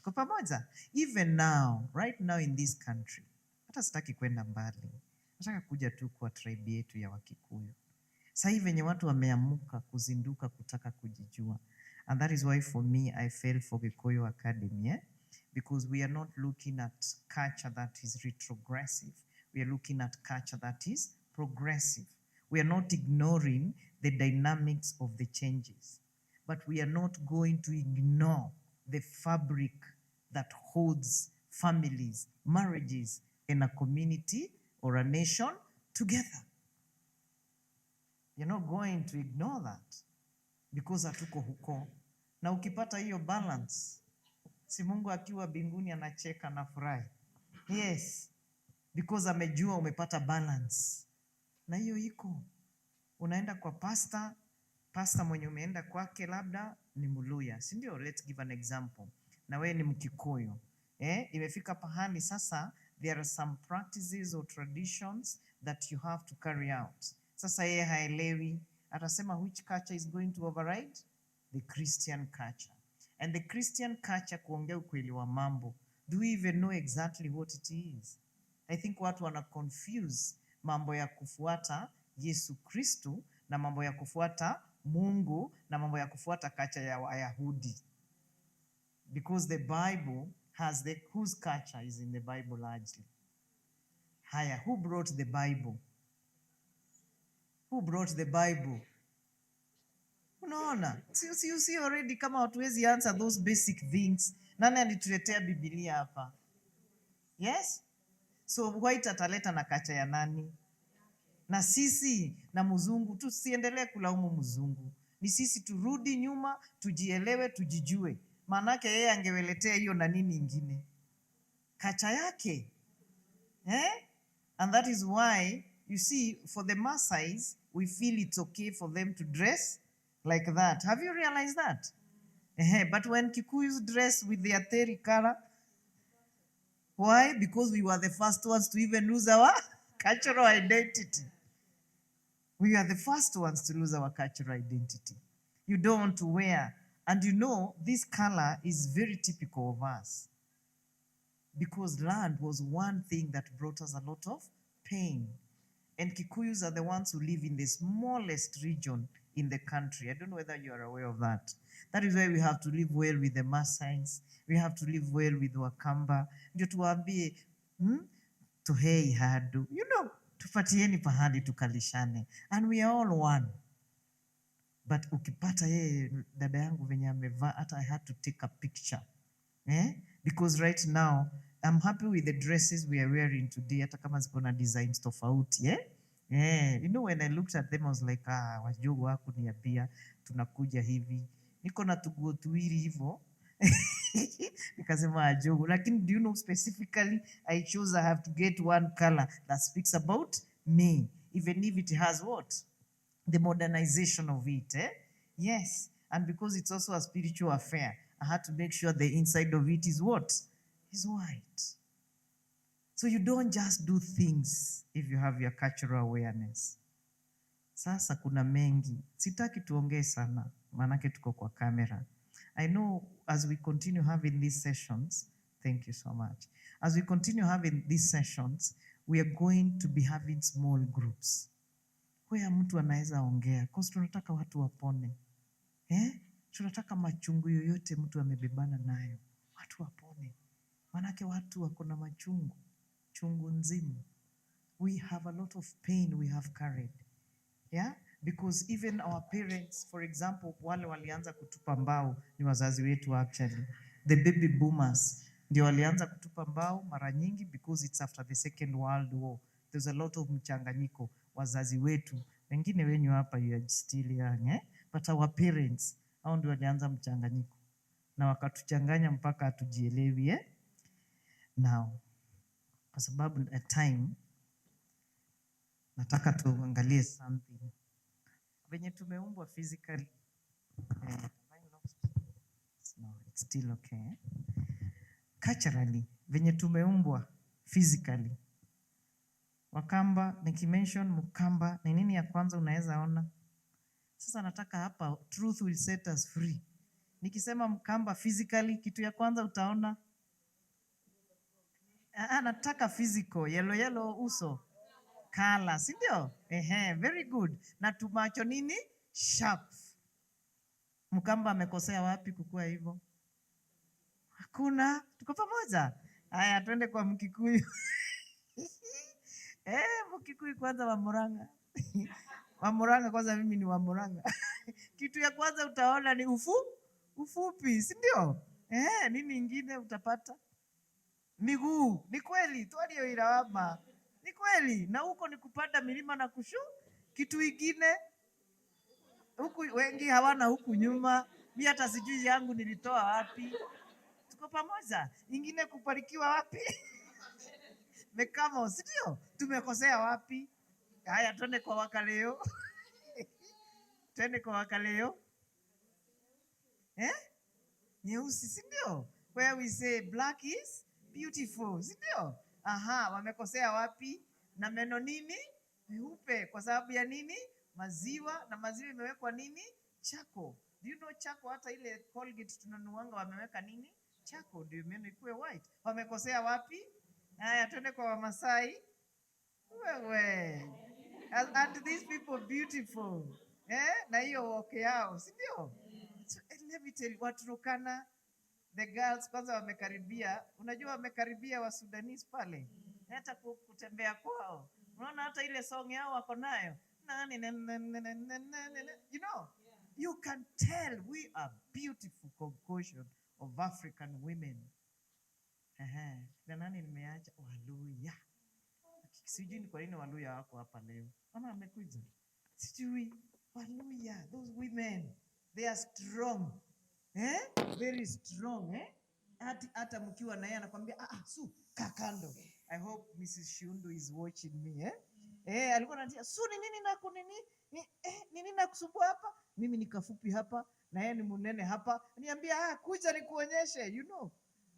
Kwa pamoja, even now, right now in this country, hata sitaki kwenda mbali, nataka kuja tu kwa tribe yetu ya Wakikuyu. Sasa hivi venye watu wameamuka kuzinduka kutaka kujijua. And that is why for me I fell for Gikuyu Academy, eh? Because we are not looking at culture that is retrogressive. We are looking at culture that is progressive. We are not ignoring the dynamics of the changes, but we are not going to ignore the fabric that holds families, marriages, and a community or a nation together. You're not going to ignore that because hatuko huko. Na ukipata hiyo balance, si Mungu akiwa mbinguni anacheka na furahi. Yes, because amejua umepata balance. Na hiyo iko. Unaenda kwa pastor, pastor mwenye umeenda kwake labda ni Mluhya, si ndio? Let's give an example. Na wewe ni Mkikuyu. Eh, imefika pahali sasa there are some practices or traditions that you have to carry out. Sasa yeye haelewi, atasema which culture is going to override? The Christian culture. And the Christian culture, kuongea ukweli wa mambo, Do we even know exactly what it is? I think watu wana confuse mambo ya kufuata Yesu Kristu na mambo ya kufuata Mungu na mambo ya kufuata culture ya Wayahudi. Because the Bible has the whose culture is in the Bible largely. Haya, who brought the Bible? Who brought the Bible? Unaona? Si, you see already kama hatuwezi answer those basic things. Nani alituletea Biblia hapa? Yes? So white ataleta na culture ya nani? Na sisi na mzungu tusiendelee kulaumu mzungu. Ni sisi turudi nyuma, tujielewe, tujijue. Maanake yeye angeweletea hiyo na nini ingine? Culture yake. Eh? And that is why, you see, for the Maasais, we feel it's okay for them to dress like that. Have you realized that? Eh, but when Kikuyus dress with their terry color, why? Because we were the first ones to even lose our cultural identity. We are the first ones to lose our cultural identity. You don't want to wear. And you know, this color is very typical of us. Because land was one thing that brought us a lot of pain. And Kikuyus are the ones who live in the smallest region in the country. I don't know whether you are aware of that. That is why we have to live well with the Maasais. We have to live well with Wakamba. Ndio tuwaambie, Tuhei hadu. Tupatieni pahali tukalishane. And we are all one. But ukipata yeye dada yangu venye amevaa, hata I had to take a picture. Eh? Because right now, I'm happy with the dresses we are wearing today, hata kama ziko na designs tofauti, eh? Eh, you know, when I looked at them, I was like, ah, wajogo hakuniambia, tunakuja hivi. Niko na tuguo tuwili hivo. Nikasema ajogo. Lakini do you know specifically, I chose I have to get one color that speaks about me, even if it has what? The modernization of it, eh? Yes. And because it's also a spiritual affair, I had to make sure the inside of it is what? Is white. So you don't just do things if you have your cultural awareness. Sasa kuna mengi. Sitaki tuongee sana, maanake tuko kwa kamera. I know as we continue having these sessions, thank you so much. As we continue having these sessions, we are going to be having small groups where mtu anaweza ongea, cause tunataka watu wapone. Eh? Tunataka machungu yoyote mtu amebebana nayo, watu wapone. Manake watu wako na machungu, chungu nzima. We have a lot of pain we have carried. Yeah? Because even our parents, for example, wale walianza kutupa mbao ni wazazi wetu actually. The baby boomers ndio walianza kutupa mbao mara nyingi because it's after the Second World War. There's a lot of mchanganyiko. Wazazi wetu, wengine wenyu hapa you are still young, eh? But our parents, hao ndio walianza mchanganyiko na wakatuchanganya mpaka hatujielewi, eh? Now, kwa sababu at time nataka tuangalie something venye tumeumbwa physically. Eh, have I lost? No, it's still okay. Culturally, venye tumeumbwa physically. Wakamba, nikimention Mkamba, ni nini ya kwanza unaweza ona? Sasa nataka hapa, truth will set us free. Nikisema Mkamba physically, kitu ya kwanza utaona? Ah, nataka physical, yellow yellow uso. Color, si ndio? Ehe, very good. Na tumacho nini? Sharp. Mkamba amekosea wapi kukua hivyo? Hakuna. Tuko pamoja? Haya, twende kwa Mkikuyu. Eh, Mkikuyu kwanza wa Murang'a. Wa Murang'a kwanza, mimi ni wa Murang'a. Kitu ya kwanza utaona ni ufupi, si ndio? Eh, nini ingine utapata? Miguu. Ni kweli, twalio ilawama. Ni kweli. Na huko ni kupanda milima na kushu. Kitu ingine huku wengi hawana huku nyuma. Mi hata sijui yangu nilitoa wapi. Tuko pamoja. Ingine kuparikiwa wapi? Mekamo, si ndio? Tumekosea wapi? Haya, twende kwa Wakaleo. Twende kwa Wakaleo. Eh? Nyeusi, si ndio? Where we say black is beautiful, si ndio? Aha, wamekosea wapi? Na meno nini? Meupe. Kwa sababu ya nini? Maziwa, na maziwa imewekwa nini? Charcoal. Do you know charcoal? Hata ile Colgate tunanuanga wameweka nini? Charcoal ndio meno ikuwe white. Wamekosea wapi? Haya, twende kwa Wamasai. Wewe. And these people beautiful. Eh? Na hiyo walk yao, si ndio? So, let me tell you, Waturkana, the girls kwanza wamekaribia, unajua wamekaribia wa Sudanese pale. Hata kutembea kwao. Unaona hata ile song yao wako nayo. Na, na, na, na, na, na, na, na, na. You can tell we are beautiful concoction of African women. Ehe. Na nani nimeacha? Waluya. Sijui ni kwa nini Waluya wako hapa leo. Ama amekuja? Sijui. Waluya, those women, they are strong. Eh? Very strong, eh? Hata mkiwa na yeye anakwambia, "Ah, ah, Su, kaa kando." I hope Mrs. Shundu is watching me, eh? Eh, alikuwa ananiambia, "Su, ni nini na kunini? Ni nini nakusumbua hapa?" Mimi ni kafupi hapa na yeye ni munene hapa. Niambia, "Ah, kuja nikuonyeshe."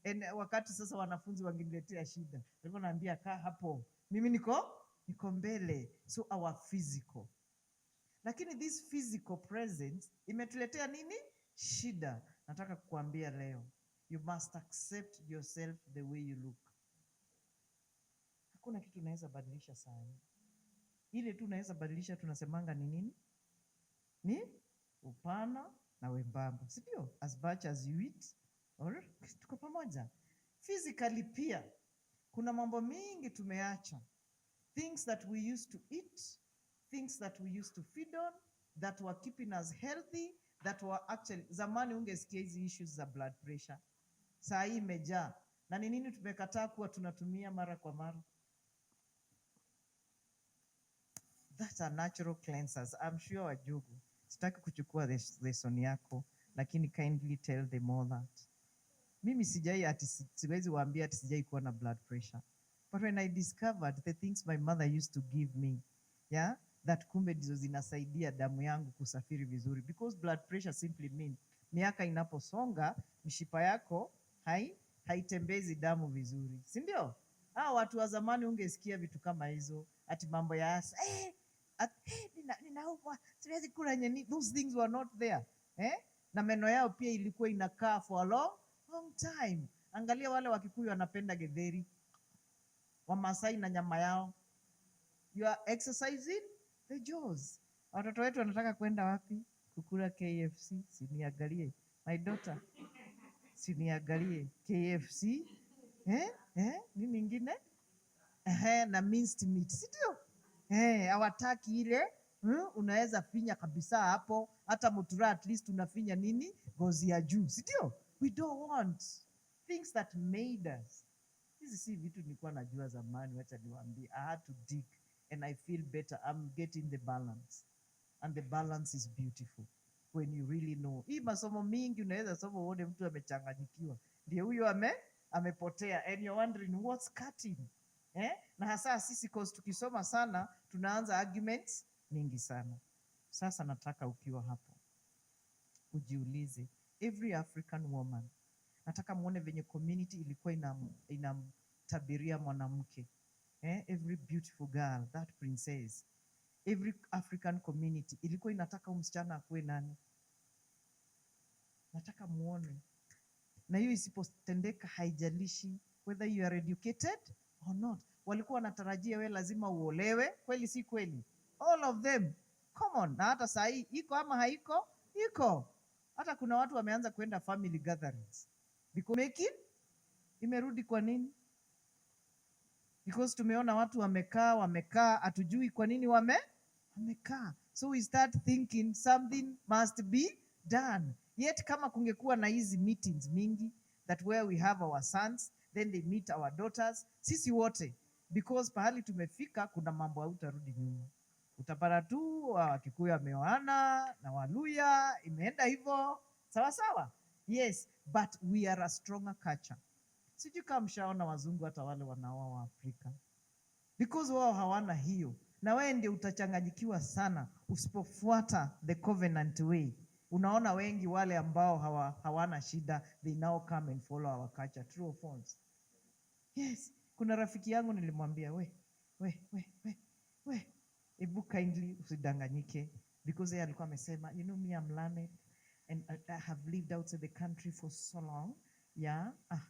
And wakati sasa wanafunzi wangeniletea shida, alikuwa ananiambia, "Kaa hapo. Mimi niko mbele." So our physical. Lakini this physical presence imetuletea nini? Shida. Nataka kukuambia leo, you must accept yourself the way you look. Hakuna kitu unaweza badilisha saa hii. Ile tu unaweza badilisha tunasemanga ni nini? Ni upana na wembamba, si ndio? As much as you eat or tuko pamoja. Physically pia kuna mambo mingi tumeacha. Things that we used to eat, things that we used to feed on, that were keeping us healthy, that were actually, zamani ungesikia hizi issues za blood pressure. Saa hii imejaa. Na ni nini tumekataa kuwa tunatumia mara kwa mara? That are natural cleansers. I'm sure Wajugu. Sitaki kuchukua lesson yako, lakini kindly tell them all that. Mimi sijai ati siwezi waambia ati sijai kuwa na blood pressure. But when I discovered the things my mother used to give me, yeah, that kumbe ndizo zinasaidia damu yangu kusafiri vizuri, because blood pressure simply means miaka inaposonga mishipa yako haitembezi damu vizuri, si ndio? Hao watu wa zamani ungesikia vitu kama hizo, ati mambo ya asa, ninaumwa, siwezi kula nyeni. Those things were not there. Eh? Na meno yao pia ilikuwa inakaa for a long, long time. Angalia wale Wakikuyu wanapenda githeri, Wamasai na nyama yao. You are exercising the jaws. Watoto wetu wanataka kwenda wapi? Kukula KFC. Siniangalie. My daughter. Siniangalie. KFC. Eh? Eh? Nini ingine? Na minced meat. Si ndio? Hawataki ile, unaweza finya kabisa hapo, hata mutura at least unafinya nini? Ngozi ya juu. Si ndio? We don't want things that made us. Hizi si vitu nilikuwa najua zamani, wacha niwaambie. I had to dig and I feel better. I'm getting the balance. And the balance is beautiful when you really know. Hii masomo mingi unaweza soma uone mtu amechanganyikiwa. Ndiye huyo amepotea and you're wondering what's cutting. Eh? Na hasa sisi cause tukisoma sana tunaanza arguments mingi sana. Sasa nataka ukiwa hapo ujiulize, every African woman, nataka muone venye community ilikuwa inamtabiria mwanamke. Every beautiful girl, that princess, every African community ilikuwa inataka huyu msichana akuwe nani? Nataka muone. Na hiyo isipotendeka, haijalishi whether you are educated or not. Walikuwa wanatarajia we lazima uolewe, kweli si kweli? All of them. Come on. Na hata saa hii iko ama haiko? Iko. Hata kuna watu wameanza kwenda family gatherings. Because making imerudi kwa nini? Because tumeona watu wamekaa, wamekaa, hatujui kwa nini wamekaa. So we start thinking something must be done. Yet kama kungekuwa na hizi meetings mingi that where we have our sons, then they meet our daughters, sisi wote, because pahali tumefika kuna mambo hautarudi nyuma. Utapata tu Wakikuyu wameoana na Waluya, imeenda hivyo sawa sawa. Yes, but we are a stronger culture. Sijui kama mshaona wazungu hata wale wanaoa wa Afrika, because wao hawana hiyo, na wewe ndio utachanganyikiwa sana usipofuata the covenant way. Unaona wengi wale ambao hawana shida, they now come and follow our culture. True or false? Yes. Kuna rafiki yangu nilimwambia, we, we, we, we, we, ebu kindly usidanganyike, because yeye alikuwa amesema, you know me, I'm learned and I have lived outside the country for so long. Yeah,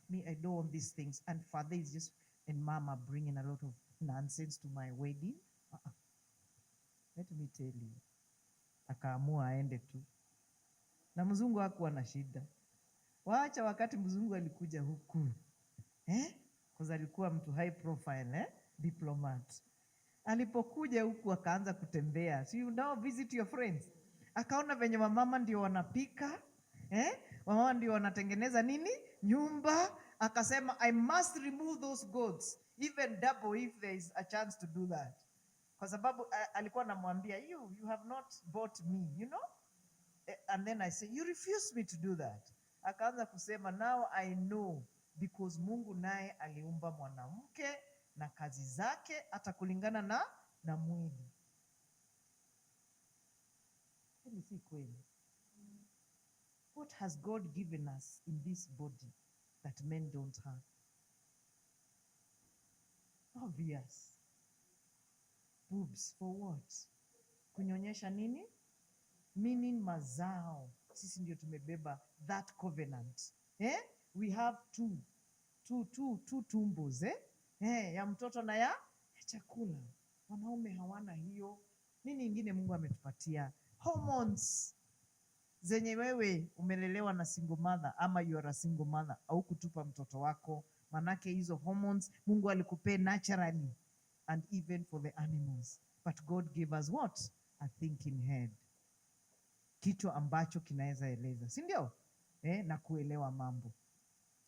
me, I don't want these things. And father is just, and mama bringing a lot of nonsense to my wedding. Uh-uh. Let me tell you. Akaamua aende tu. Na mzungu hakuwa na shida. Wacha wakati mzungu alikuja huku. Eh? Kwa alikuwa mtu high profile, eh? Diplomat. Alipokuja huku akaanza kutembea. So you now visit your friends. Akaona venye wamama ndio wanapika, eh? Wamama ndio wanatengeneza nini? Nyumba. Akasema, "I must remove those goats, even double if there is a chance to do that." Kwa sababu alikuwa anamwambia, You have not bought me." And then I say, "You refuse me to do that." Akaanza kusema, "Now I know because Mungu naye aliumba mwanamke na kazi zake hata kulingana na mwili." Kweli si kweli? What has God given us in this body that men don't have? Obvious. Boobs for what? Kunyonyesha nini? Meaning mazao. Sisi ndio tumebeba that covenant. Eh? We have two tumbos, eh? Eh, ya mtoto na ya chakula. Wanaume hawana hiyo. Nini ingine Mungu ametupatia? Hormones zenye wewe umelelewa na single mother ama you are a single mother au kutupa mtoto wako, manake hizo hormones Mungu alikupea naturally and even for the animals. But God gave us what? A thinking head, kichwa ambacho kinaweza eleza, si ndio? Eh, na kuelewa mambo.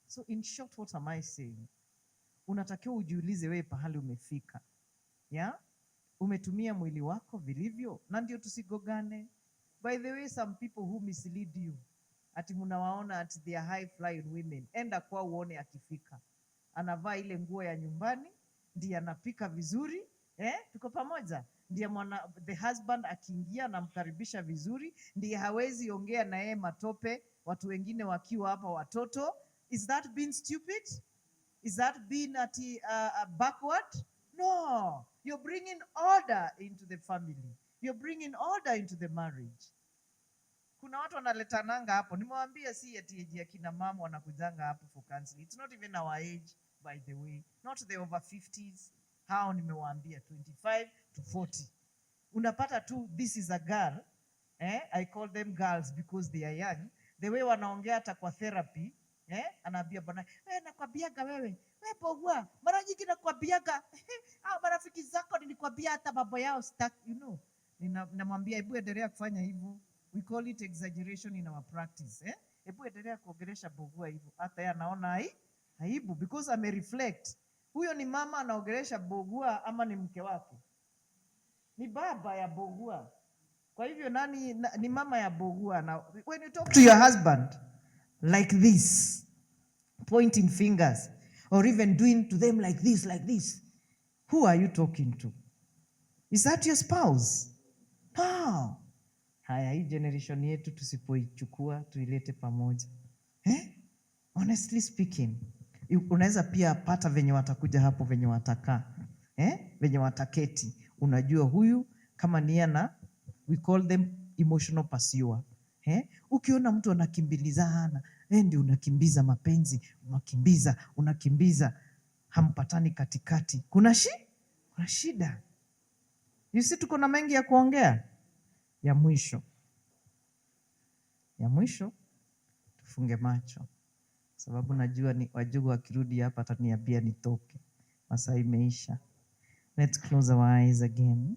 So in short, what am I saying? Unatakiwa ujiulize wewe pahali umefika, yeah? Umetumia mwili wako vilivyo, na ndio tusigogane. By the way, some people who mislead you, ati mnawaona ati they are high flying women, enda kwa uone akifika anavaa ile nguo ya nyumbani, ndiye anapika vizuri, eh? Tuko pamoja? Ndiye mwana, the husband akiingia anamkaribisha vizuri, ndiye hawezi ongea na yeye matope, watu wengine wakiwa hapa watoto. Is that being stupid? Is that being ati backward? No, you're bringing order into the family. You're bringing order into the marriage. Kuna watu wanaletananga hapo, nimewambia si ati age ya kina mama wanakujanga hapo for counseling. It's not even our age, by the way, not the over 50s. Hao nimewaambia 25 to 40. Unapata tu this is a girl, eh? I call them girls because they are young. The way wanaongea hata kwa therapy, eh? Anaambia bwana, eh, nakwambiaga wewe, wewe Pogwa, mara nyingi nakwambiaga ah, marafiki zako nilikwambia hata mambo yao sitaki. Namwambia hebu endelea kufanya hivyo. We call it exaggeration in our practice, eh? Hebu endelea kuongelesha Bogua hivyo. Hata yeye anaona aibu because ame reflect. Huyo ni mama anaongelesha Bogua ama ni mke wake? Ni baba ya Bogua. Kwa hivyo nani ni mama ya Bogua? Now, when you talk to your husband like this, pointing fingers or even doing to them like this, like this, who are you talking to? Is that your spouse? No. Haya, hii generation yetu tusipoichukua tuilete pamoja, eh? Honestly speaking, unaweza pia pata venye watakuja hapo, venye watakaa, eh? Venye wataketi, unajua huyu kama ni ana, we call them emotional pursuer, eh? Ukiona mtu anakimbilizana, eh, ndio unakimbiza mapenzi, unakimbiza, unakimbiza, hampatani katikati, kuna shida. You see, tuko na mengi ya kuongea. Ya mwisho, ya mwisho, tufunge macho, sababu najua ni Wajugu wakirudi hapa ataniambia nitoke, masaa imeisha. Let's close our eyes again.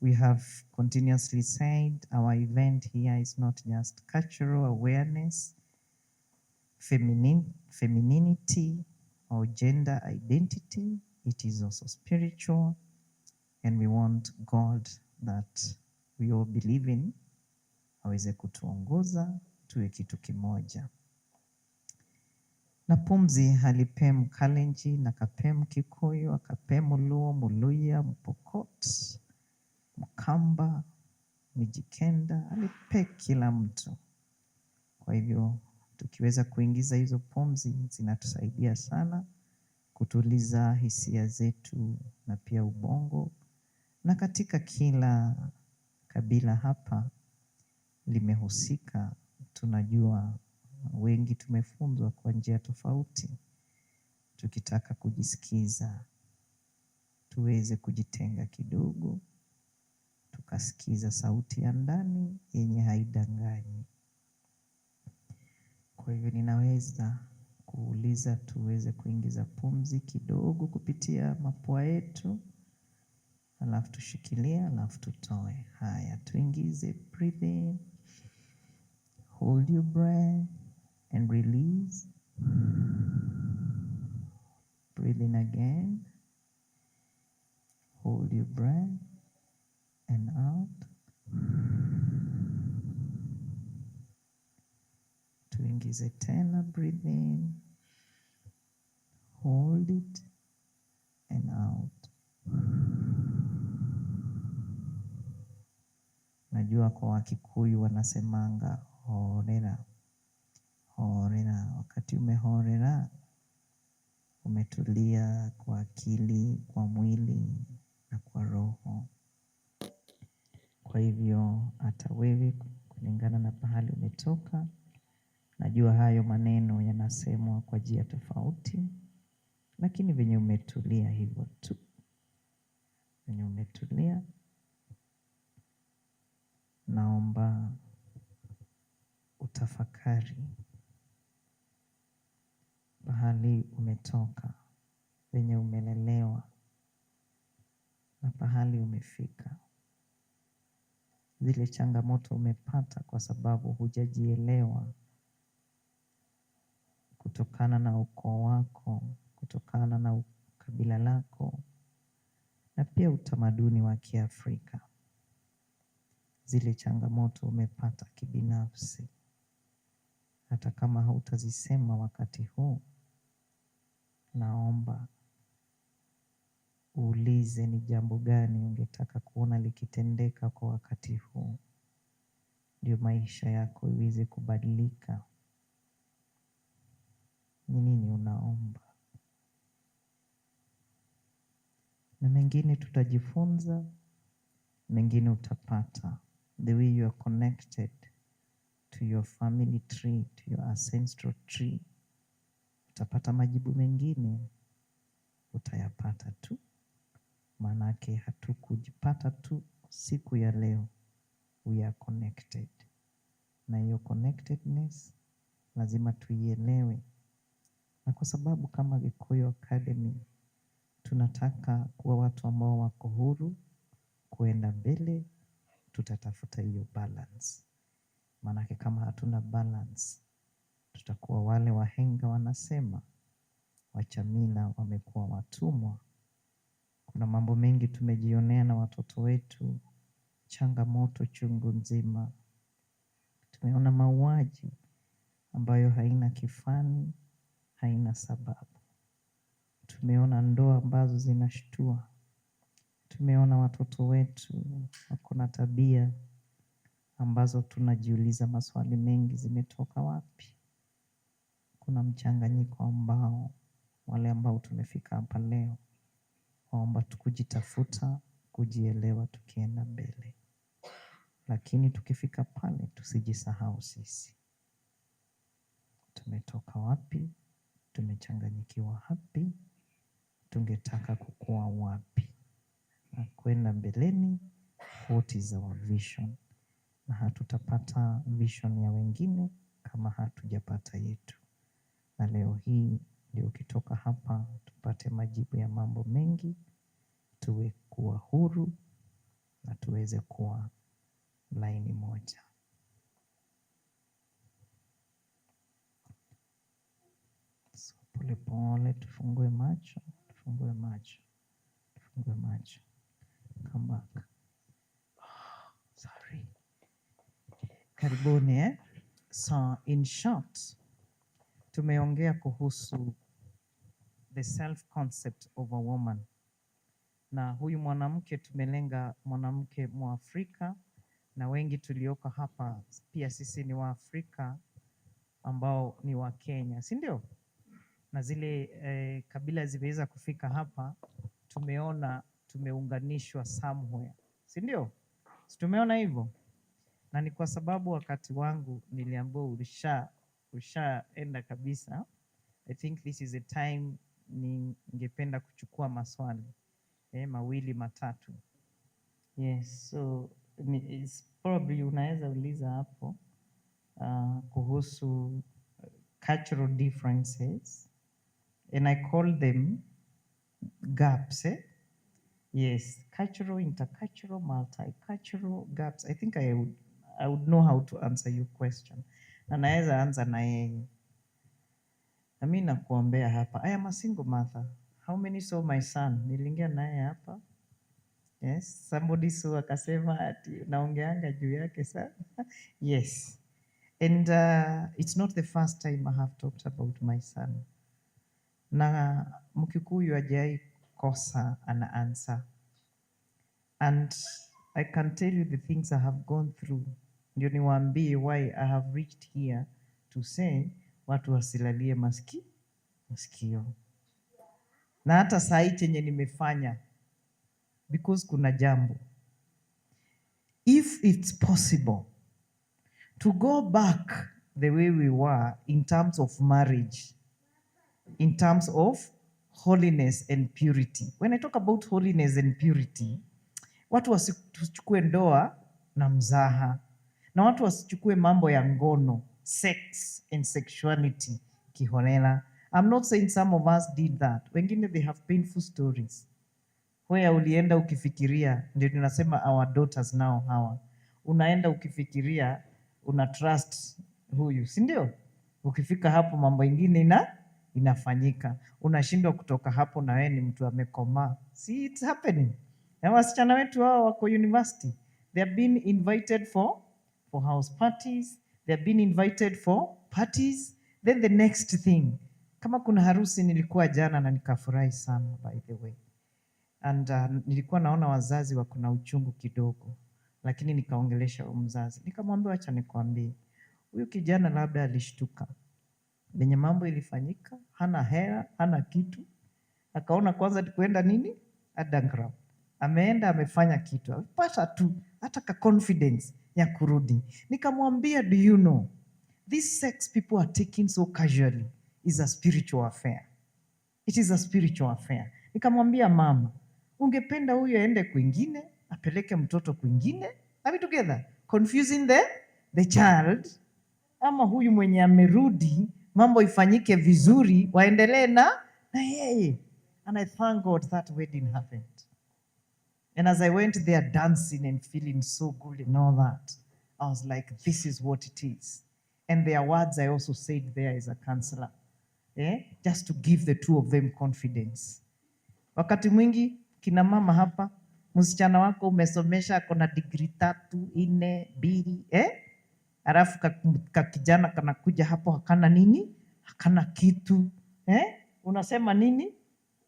We have continuously said our event here is not just cultural awareness, femininity, or gender identity. It is also spiritual, and we want God that we all believe in aweze kutuongoza tuwe kitu kimoja. Na pumzi alipe Mkalenjin, akape Mkikuyu, akape Mluo, Muluya, Mpokot, Mkamba, Mijikenda, alipe kila mtu. Kwa hivyo tukiweza kuingiza hizo pumzi zinatusaidia sana kutuliza hisia zetu na pia ubongo. Na katika kila kabila hapa limehusika, tunajua Wengi tumefunzwa kwa njia tofauti. Tukitaka kujisikiza, tuweze kujitenga kidogo, tukasikiza sauti ya ndani yenye haidanganyi. Kwa hivyo ninaweza kuuliza tuweze kuingiza pumzi kidogo kupitia mapua yetu, alafu tushikilie, alafu tutoe. Haya, tuingize, breathe in, hold your breath and release. Breathe in again, hold your breath and out. Tuingize tena, breathe in, hold it and out. Najua kwa Wakikuyu wanasemanga horera, horera. Wakati umehorera, umetulia kwa akili, kwa mwili na kwa roho. Kwa hivyo hata wewe kulingana na pahali umetoka, najua hayo maneno yanasemwa kwa njia tofauti, lakini venye umetulia hivyo tu, venye umetulia, naomba utafakari pahali umetoka, venye umelelewa na pahali umefika, zile changamoto umepata kwa sababu hujajielewa kutokana na ukoo wako, kutokana na kabila lako na pia utamaduni wa Kiafrika. Zile changamoto umepata kibinafsi, hata kama hautazisema wakati huu, naomba uulize ni jambo gani ungetaka kuona likitendeka kwa wakati huu, ndio maisha yako iweze kubadilika. Ni nini unaomba? Na mengine tutajifunza, mengine utapata. The way you are connected to your family tree, to your ancestral tree, utapata majibu mengine, utayapata tu. Maanake hatukujipata tu siku ya leo, we are connected. Na hiyo connectedness lazima tuielewe. Na kwa sababu kama Gikuyu Academy tunataka kuwa watu ambao wako huru kuenda mbele, tutatafuta hiyo balance. Maanake kama hatuna balance, tutakuwa wale wahenga wanasema, wacha mila wamekuwa watumwa. Kuna mambo mengi tumejionea na watoto wetu, changamoto chungu nzima. Tumeona mauaji ambayo haina kifani, haina sababu. Tumeona ndoa ambazo zinashtua. Tumeona watoto wetu wako na tabia ambazo tunajiuliza maswali mengi, zimetoka wapi? Kuna mchanganyiko ambao wale ambao tumefika hapa leo waomba tukujitafuta, kujielewa tukienda mbele. Lakini tukifika pale tusijisahau sisi. Tumetoka wapi? Tumechanganyikiwa wapi? Tungetaka kukua wapi? Na kwenda mbeleni, what is our vision? Na hatutapata vision ya wengine kama hatujapata yetu. Na leo hii ndio ukitoka hapa tupate majibu ya mambo mengi, tuwe kuwa huru na tuweze kuwa laini moja. So, pole pole tufungue macho, tufungue macho, tufungue macho. Come back. Oh, sorry. Karibuni, eh? So, in short, tumeongea kuhusu the self-concept of a woman. Na huyu mwanamke tumelenga mwanamke Mwafrika, na wengi tulioko hapa pia sisi ni Waafrika ambao ni wa Kenya, si ndio? Na zile kabila zimeweza kufika hapa, tumeona tumeunganishwa somewhere, si ndio? Si tumeona hivyo? Na ni kwa sababu wakati wangu niliambiwa ulisha Ushaenda kabisa. I think this is a time ningependa kuchukua maswali mawili matatu. Yes, so it's probably unaweza uliza hapo kuhusu cultural differences, and I call them gaps. Eh? Yes, cultural, intercultural, multicultural gaps. I think I would know how to answer your question. Na naweza anza na yeye. Na mimi nakuombea hapa. I am a single mother. How many saw my son? Niliingia naye hapa. Yes, somebody saw, akasema ati naongeanga juu yake sana. Yes. And it's not the first time I have talked about my son. Na Mkikuyu hajai kosa an answer. And I can tell you the things I have gone through. Ndio niwaambie why I have reached here to say watu wasilalie masikio. Na hata saa hii chenye nimefanya, because kuna jambo. If it's possible to go back the way we were in terms of marriage, in terms of holiness and purity. When I talk about holiness and purity, watu wasichukue ndoa na mzaha, na watu wasichukue mambo ya ngono, sex and sexuality kiholela. I'm not saying some of us did that. Wengine, they have painful stories where ulienda ukifikiria, ndio tunasema our daughters now hawa, unaenda ukifikiria una trust huyu, si ndio? Ukifika hapo mambo ingine inafanyika, unashindwa kutoka hapo, na wewe ni mtu amekomaa. See, it's happening. Na wasichana wetu hao wako university, they have been invited for house parties, they have been invited for parties. Then the next thing, kama kuna harusi nilikuwa jana na nikafurahi sana, by the way, and nilikuwa naona wazazi wako na uchungu kidogo, lakini nikaongelesha huyu mzazi, nikamwambia, "Acha nikwambie, huyu kijana labda alishtuka venye mambo ilifanyika, hana hela, hana kitu, akaona kwanza ni kuenda nini underground. Ameenda amefanya kitu, amepata tu hata ka confidence ya kurudi." Nikamwambia, "Do you know this sex people are taking so casually is a spiritual affair? It is a spiritual affair." Nikamwambia, "Mama, ungependa huyu aende kwingine, apeleke mtoto kwingine? Are we together? Confusing the child, ama huyu mwenye amerudi, mambo ifanyike vizuri, waendelee na yeye?" And I thank God that wedding happened. And as I went there dancing and feeling so good and all that, I was like, "This is what it is." And there are words I also said there as a counselor, eh? Just to give the two of them confidence. Wakati mwingi kina mama hapa, msichana wako umesomesha, ako na degree tatu, nne, mbili, eh? Alafu ka kijana kanakuja hapo hakana nini, hakana kitu, eh? Unasema nini?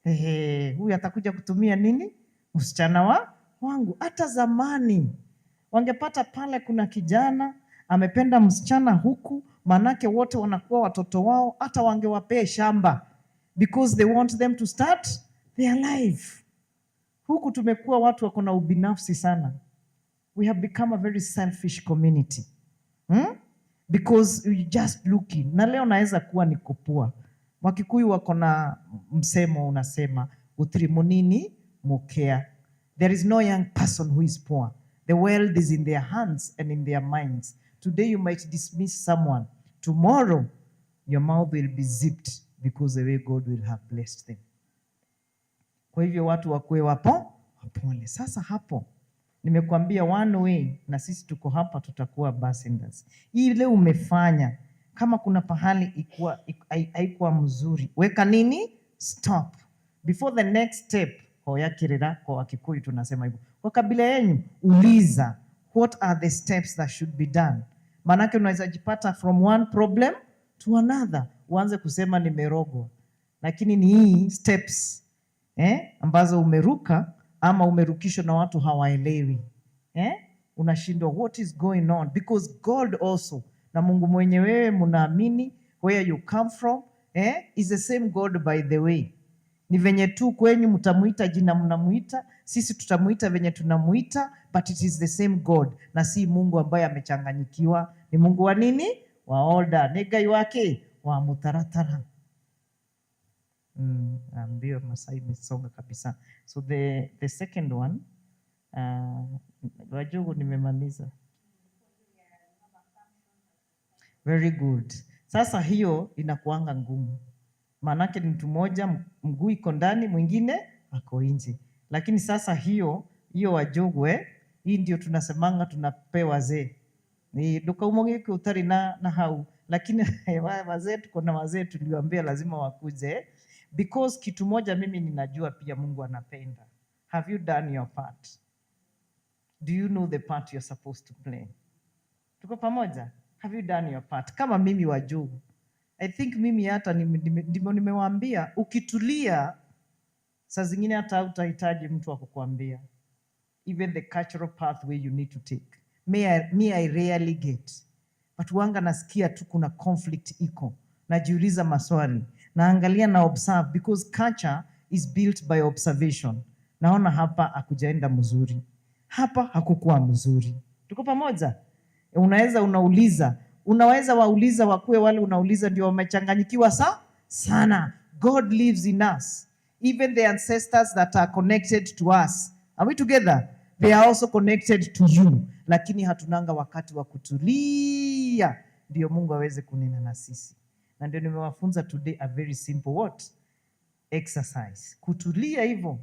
Ehe, huyu atakuja kutumia nini msichana wa wangu? Hata zamani wangepata pale kuna kijana amependa msichana huku, manake wote wanakuwa watoto wao, hata wangewapea shamba because they want them to start their life. Huku tumekuwa watu wako na ubinafsi sana. We have become a very selfish community. Because you just looking. Na leo naweza kuwa niko poor. Wakikuyu wako na msemo unasema, "Gutiri munini mukia." There is no young person who is poor. The wealth is in their hands and in their minds. Today you might dismiss someone. Tomorrow your mouth will be zipped because the way God will have blessed them. Kwa hivyo watu wakuwe wapo wapole. Sasa hapo nimekuambia one way, na sisi tuko hapa, tutakuwa ambassadors. Ile umefanya, kama kuna pahali haikuwa mzuri, weka nini, stop before the next step. Hoya kirira, kwa Wakikuyu tunasema hivyo. Kwa kabila yenu uliza, what are the steps that should be done? Maanake unaweza jipata from one problem to another, uanze kusema nimerogwa, lakini ni hii steps ambazo umeruka ama umerukishwa na watu hawaelewi, eh? Unashindwa what is going on, because God also, na Mungu mwenye wewe mnaamini, where you come from, is the same God, by the way. Ni venye tu kwenyu mtamuita jina mnamuita, sisi tutamuita venye tunamuita, but it is the same God, na si Mungu ambaye amechanganyikiwa, ni Mungu wa nini? Wa order. Nĩ Ngai wa kĩ? Wa mũtaratara. Ndio masaa imesonga kabisa. So the second one, Wajugu, nimemaliza. Very good. Sasa hiyo inakuanga ngumu, maanake ni mtu mmoja mguu iko ndani, mwingine ako nje. Lakini sasa hiyo hiyo, Wajogwe, hii ndio tunasemanga tunapewa wazee ni ndukauma gĩkĩ ũtarĩ na hau, lakini wazee, tuko na wazee tuliwaambia lazima wakuje, because kitu moja mimi ninajua pia Mungu anapenda. Have you done your part? Do you know the part you're supposed to play? Tuko pamoja? Have you done your part? Kama mimi, Wajugu, I think mimi hata ndivyo nimewaambia, ukitulia saa zingine hata utahitaji mtu wa kukuambia even the cultural pathway you need to take. Me, I rarely get, but wanga nasikia tu kuna conflict iko, najiuliza maswali, naangalia na observe, because culture is built by observation. Naona hapa hakujaenda mzuri, hapa hakukuwa mzuri. Tuko pamoja? Unaweza unauliza, unaweza wauliza wakuwe wale unauliza ndio wamechanganyikiwa sana. God lives in us. Even the ancestors that are connected to us. Are we together? They are also connected to you. Lakini hatunanga wakati wa kutulia ndio Mungu aweze kunena na sisi. Na ndio nimewafunza today a very simple what? Exercise. Kutulia hivyo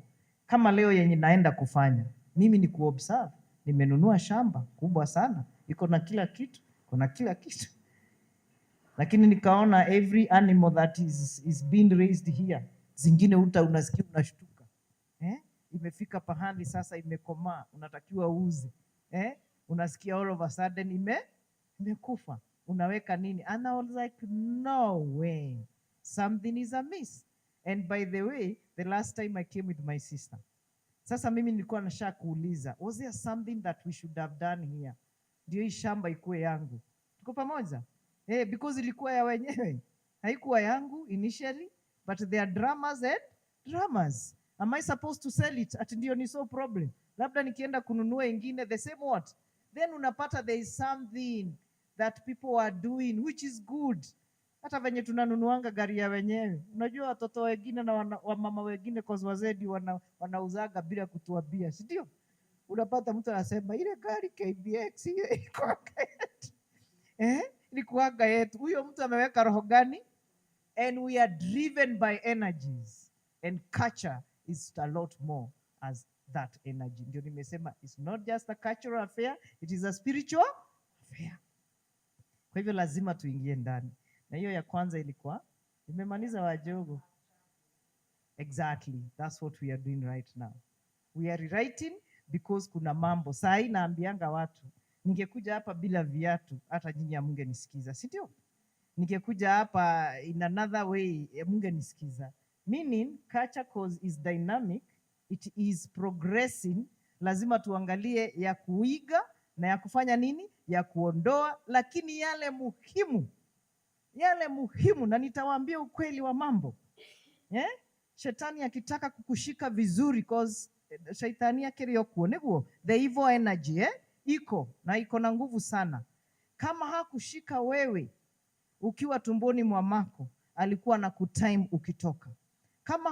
kama leo yenye naenda kufanya. Mimi ni kuobserve. Nimenunua shamba kubwa sana, iko na kila kitu, iko na kila kitu, lakini nikaona every animal that is being raised here, zingine uta unasikia unashtuka, eh? Imefika pahali sasa imekomaa, unatakiwa uuze, eh? Unasikia all of a sudden imekufa, unaweka nini? And I was like, "No way, something is amiss." And by the way, the last time I came with my sister, sasa mimi nilikuwa nasha kuuliza, was there something that we should have done here ndio hii shamba ikuwe yangu? Tuko pamoja? Eh, because ilikuwa ya wenyewe, haikuwa yangu initially, but there are dramas and dramas. Am I supposed to sell it at ndio ni so problem? Labda nikienda kununua ingine, the same what? Then unapata there is something that people are doing which is good. Hata venye tunanunuanga gari ya wenyewe, unajua watoto wengine na wamama wengine, cause wazee ndio wanauzaga bila kutuambia, si ndio? Unapata mtu anasema ile gari KBX ile ilikuwaga yetu, eh, ilikuwaga yetu. Huyo mtu ameweka roho gani? And we are driven by energies, and culture is a lot more as that energy. Ndio nimesema it's not just a cultural affair, it is a spiritual affair. Kwa hivyo lazima tuingie ndani. Na hiyo ya kwanza ilikuwa nimemaliza, Wajogo. Exactly, that's what we are doing right now. We are rewriting because kuna mambo saa hii naambianga watu, ningekuja hapa bila viatu hata nyinyi hamungenisikiza, si ndio? Ningekuja hapa in another way, mungenisikiza. Meaning culture, cause is dynamic, it is progressing. Lazima tuangalie ya kuiga na ya kufanya nini, ya kuondoa, lakini yale muhimu, yale muhimu, na nitawaambia ukweli wa mambo, eh? Shetani akitaka kukushika vizuri, cause shaitani akĩrĩ o kuo nĩguo the evil energy, eh? Iko na iko na nguvu sana. Kama hakushika wewe ukiwa tumboni mwa mako, alikuwa na kutime ukitoka. Kama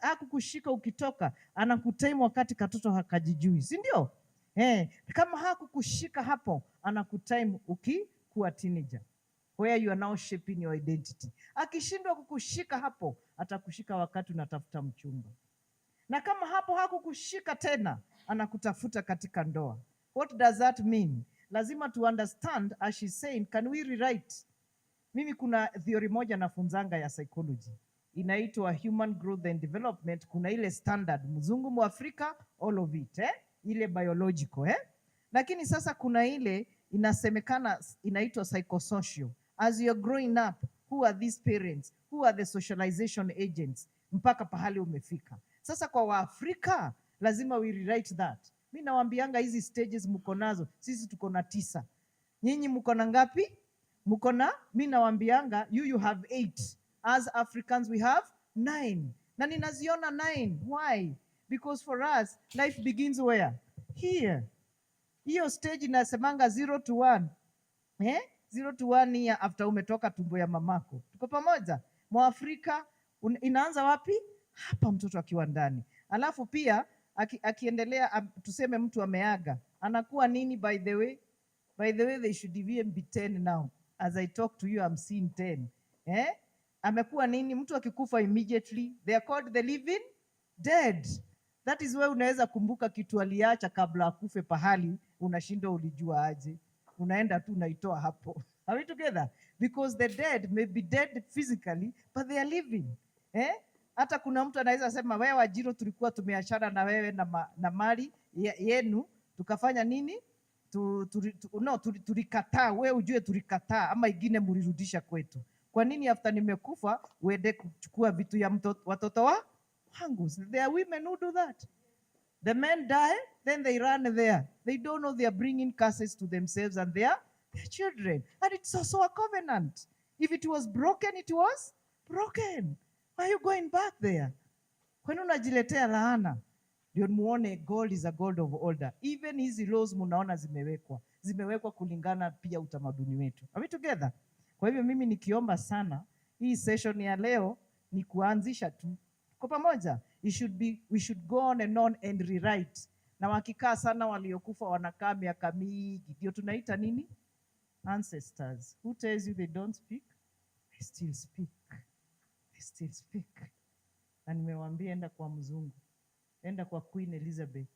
hakukushika ukitoka, anakutime wakati katoto hakajijui, si ndio? Eh, kama hakukushika hapo, anakutime ukikuwa teenager where you are now shaping your identity. Akishindwa kukushika hapo, atakushika wakati unatafuta mchumba, na kama hapo hakukushika tena, anakutafuta katika ndoa. What does that mean? Lazima to understand, as she's saying, can we rewrite? Mimi kuna theory moja nafunzanga ya psychology inaitwa human growth and development. Kuna ile standard mzungu, Mwafrika, all of it, eh? Ile biological, eh? Lakini sasa kuna ile inasemekana inaitwa psychosocial. As you're growing up, who are these parents? Who are the socialization agents? Mpaka pahali umefika. Sasa kwa Waafrika lazima we rewrite that. Mi nawaambianga hizi stages mko nazo, sisi tuko na tisa. Nyinyi mko na ngapi? Mko na, mi nawaambianga you have eight. As Africans we have nine. Na ninaziona nine. Why? Because for us life begins where? Here. Hiyo stage inasemanga 0 to 1. Eh? 0 to 1 year after umetoka tumbo ya mamako. Tuko pamoja? Mwafrika inaanza wapi? Hapa mtoto akiwa ndani. Alafu pia akiendelea, tuseme mtu ameaga, anakuwa nini by the way? By the way, they should even be 10 now. As I talk to you, I'm seeing 10. Eh? Amekuwa nini? Mtu akikufa immediately, they are called the living dead. That is where unaweza kumbuka kitu aliacha kabla akufe pahali, unashindwa ulijua aje. Unaenda tu unaitoa hapo. Are we together? Because the dead may be dead physically, but they are living. Eh? Hata kuna mtu anaweza sema wewe Wanjiru, tulikuwa tumeachana na wewe na mali yenu, tukafanya nini? No, tulikataa, wewe ujue tulikataa, ama ingine mulirudisha kwetu. Kwa nini after nimekufa uende kuchukua vitu ya watoto wa wangu? There are women who do that. The men die, then they run there. They don't know they are bringing curses to themselves and their children. And it's also a covenant. If it was broken, it was broken. Why are you going back there? Kwani unajiletea laana? Ndio muone God is a God of order. Even hizi laws munaona zimewekwa, zimewekwa kulingana pia utamaduni wetu. Are we together? Kwa hivyo mimi nikiomba sana hii session ya leo ni kuanzisha tu. Kwa pamoja, it should be, we should go on and on and rewrite. Na wakikaa sana waliokufa wanakaa miaka mingi. Ndio tunaita nini? Ancestors. Who tells you they don't speak? They still speak. They still speak. Na nimewaambia enda kwa mzungu. Enda kwa Queen Elizabeth.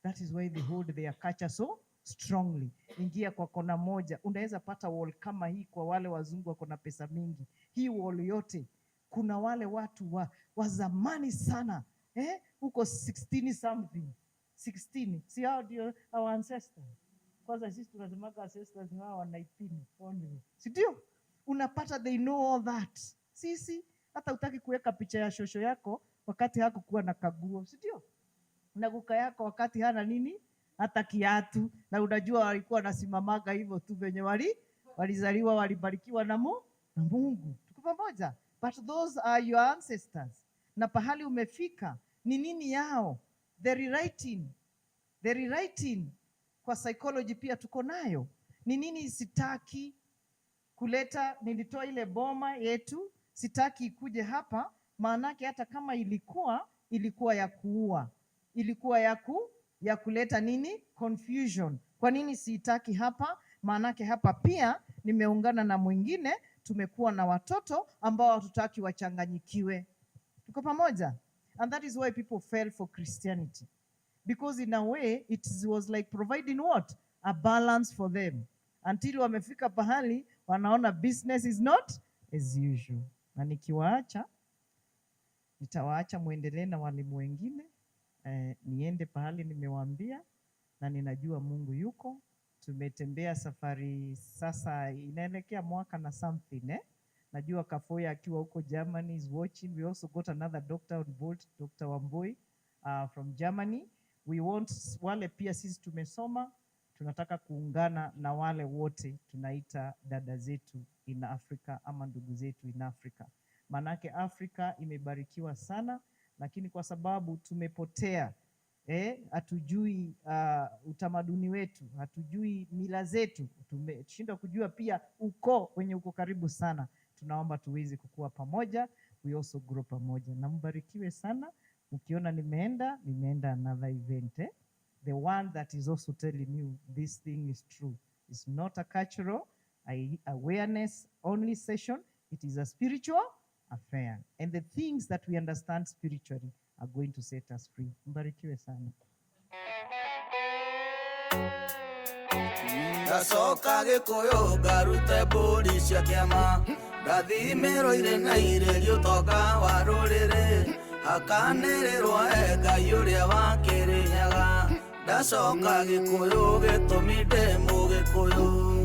That is why they hold their culture so strongly. Ingia kwa kona moja, unaweza pata wall kama hii kwa wale wazungu wako na pesa mingi. Hii wall yote kuna wale watu wa zamani sana, eh? Huko 16 something 16, si hao ndio our ancestors? Kwanza sisi tunasemaga ancestors ni hao wanaipini only, si ndio? Unapata they know all that. Sisi hata utaki kuweka picha ya shosho yako wakati hakukuwa na kaguo, si ndio? Na guka yako wakati hana nini, hata kiatu, na unajua walikuwa wanasimamaga hivyo tu venye walizaliwa, walibarikiwa na Mungu. Tuko pamoja? But those are your ancestors. Na pahali umefika ni nini yao? The rewriting kwa psychology pia tuko nayo. Ni nini sitaki kuleta? Nilitoa ile boma yetu, sitaki ikuje hapa, maanake hata kama ilikuwa ya kuua, ilikuwa ya kuleta nini, confusion. Kwa nini siitaki hapa? Maanake hapa pia nimeungana na mwingine, tumekuwa na watoto ambao hatutaki wachanganyikiwe. Tuko pamoja? And that is why people fell for Christianity. Because in a way it was like providing what? A balance for them. Until wamefika pahali wanaona business is not as usual. Na nikiwaacha, nitawaacha muendelee na walimu wengine. Niende pahali nimewaambia na ninajua Mungu yuko. Tumetembea safari sasa inaelekea mwaka na something, eh? Najua Kafoya akiwa huko Germany is watching. We also got another doctor on board, Dr. Wambui from Germany. We want wale pia sisi tumesoma, tunataka kuungana na wale wote tunaita dada zetu in Africa ama ndugu zetu in Africa. Manake Afrika imebarikiwa sana, lakini kwa sababu tumepotea, hatujui utamaduni wetu, hatujui mila zetu, tumeshindwa kujua pia ukoo wenye uko karibu sana. Tunaomba tuweze kukua pamoja, we also grow pamoja. Na mbarikiwe sana. Mkiona nimeenda another event, eh? The one that is also telling you this thing is true. It's not a cultural awareness only session. It is a spiritual affair. And the things that we understand spiritually are going to set us free. Mbarikiwe sana. Ndacoka Gĩkũyũ ngarute mbũri cia kĩama, ndathimĩrwo irĩ na irĩrio ũtonga wa rũrĩrĩ, hakanĩrĩrwo e Ngai ũrĩa wa Kĩrĩnyaga. Ndacoka Gĩkũyũ gĩtũmi ndĩ Mũgĩkũyũ.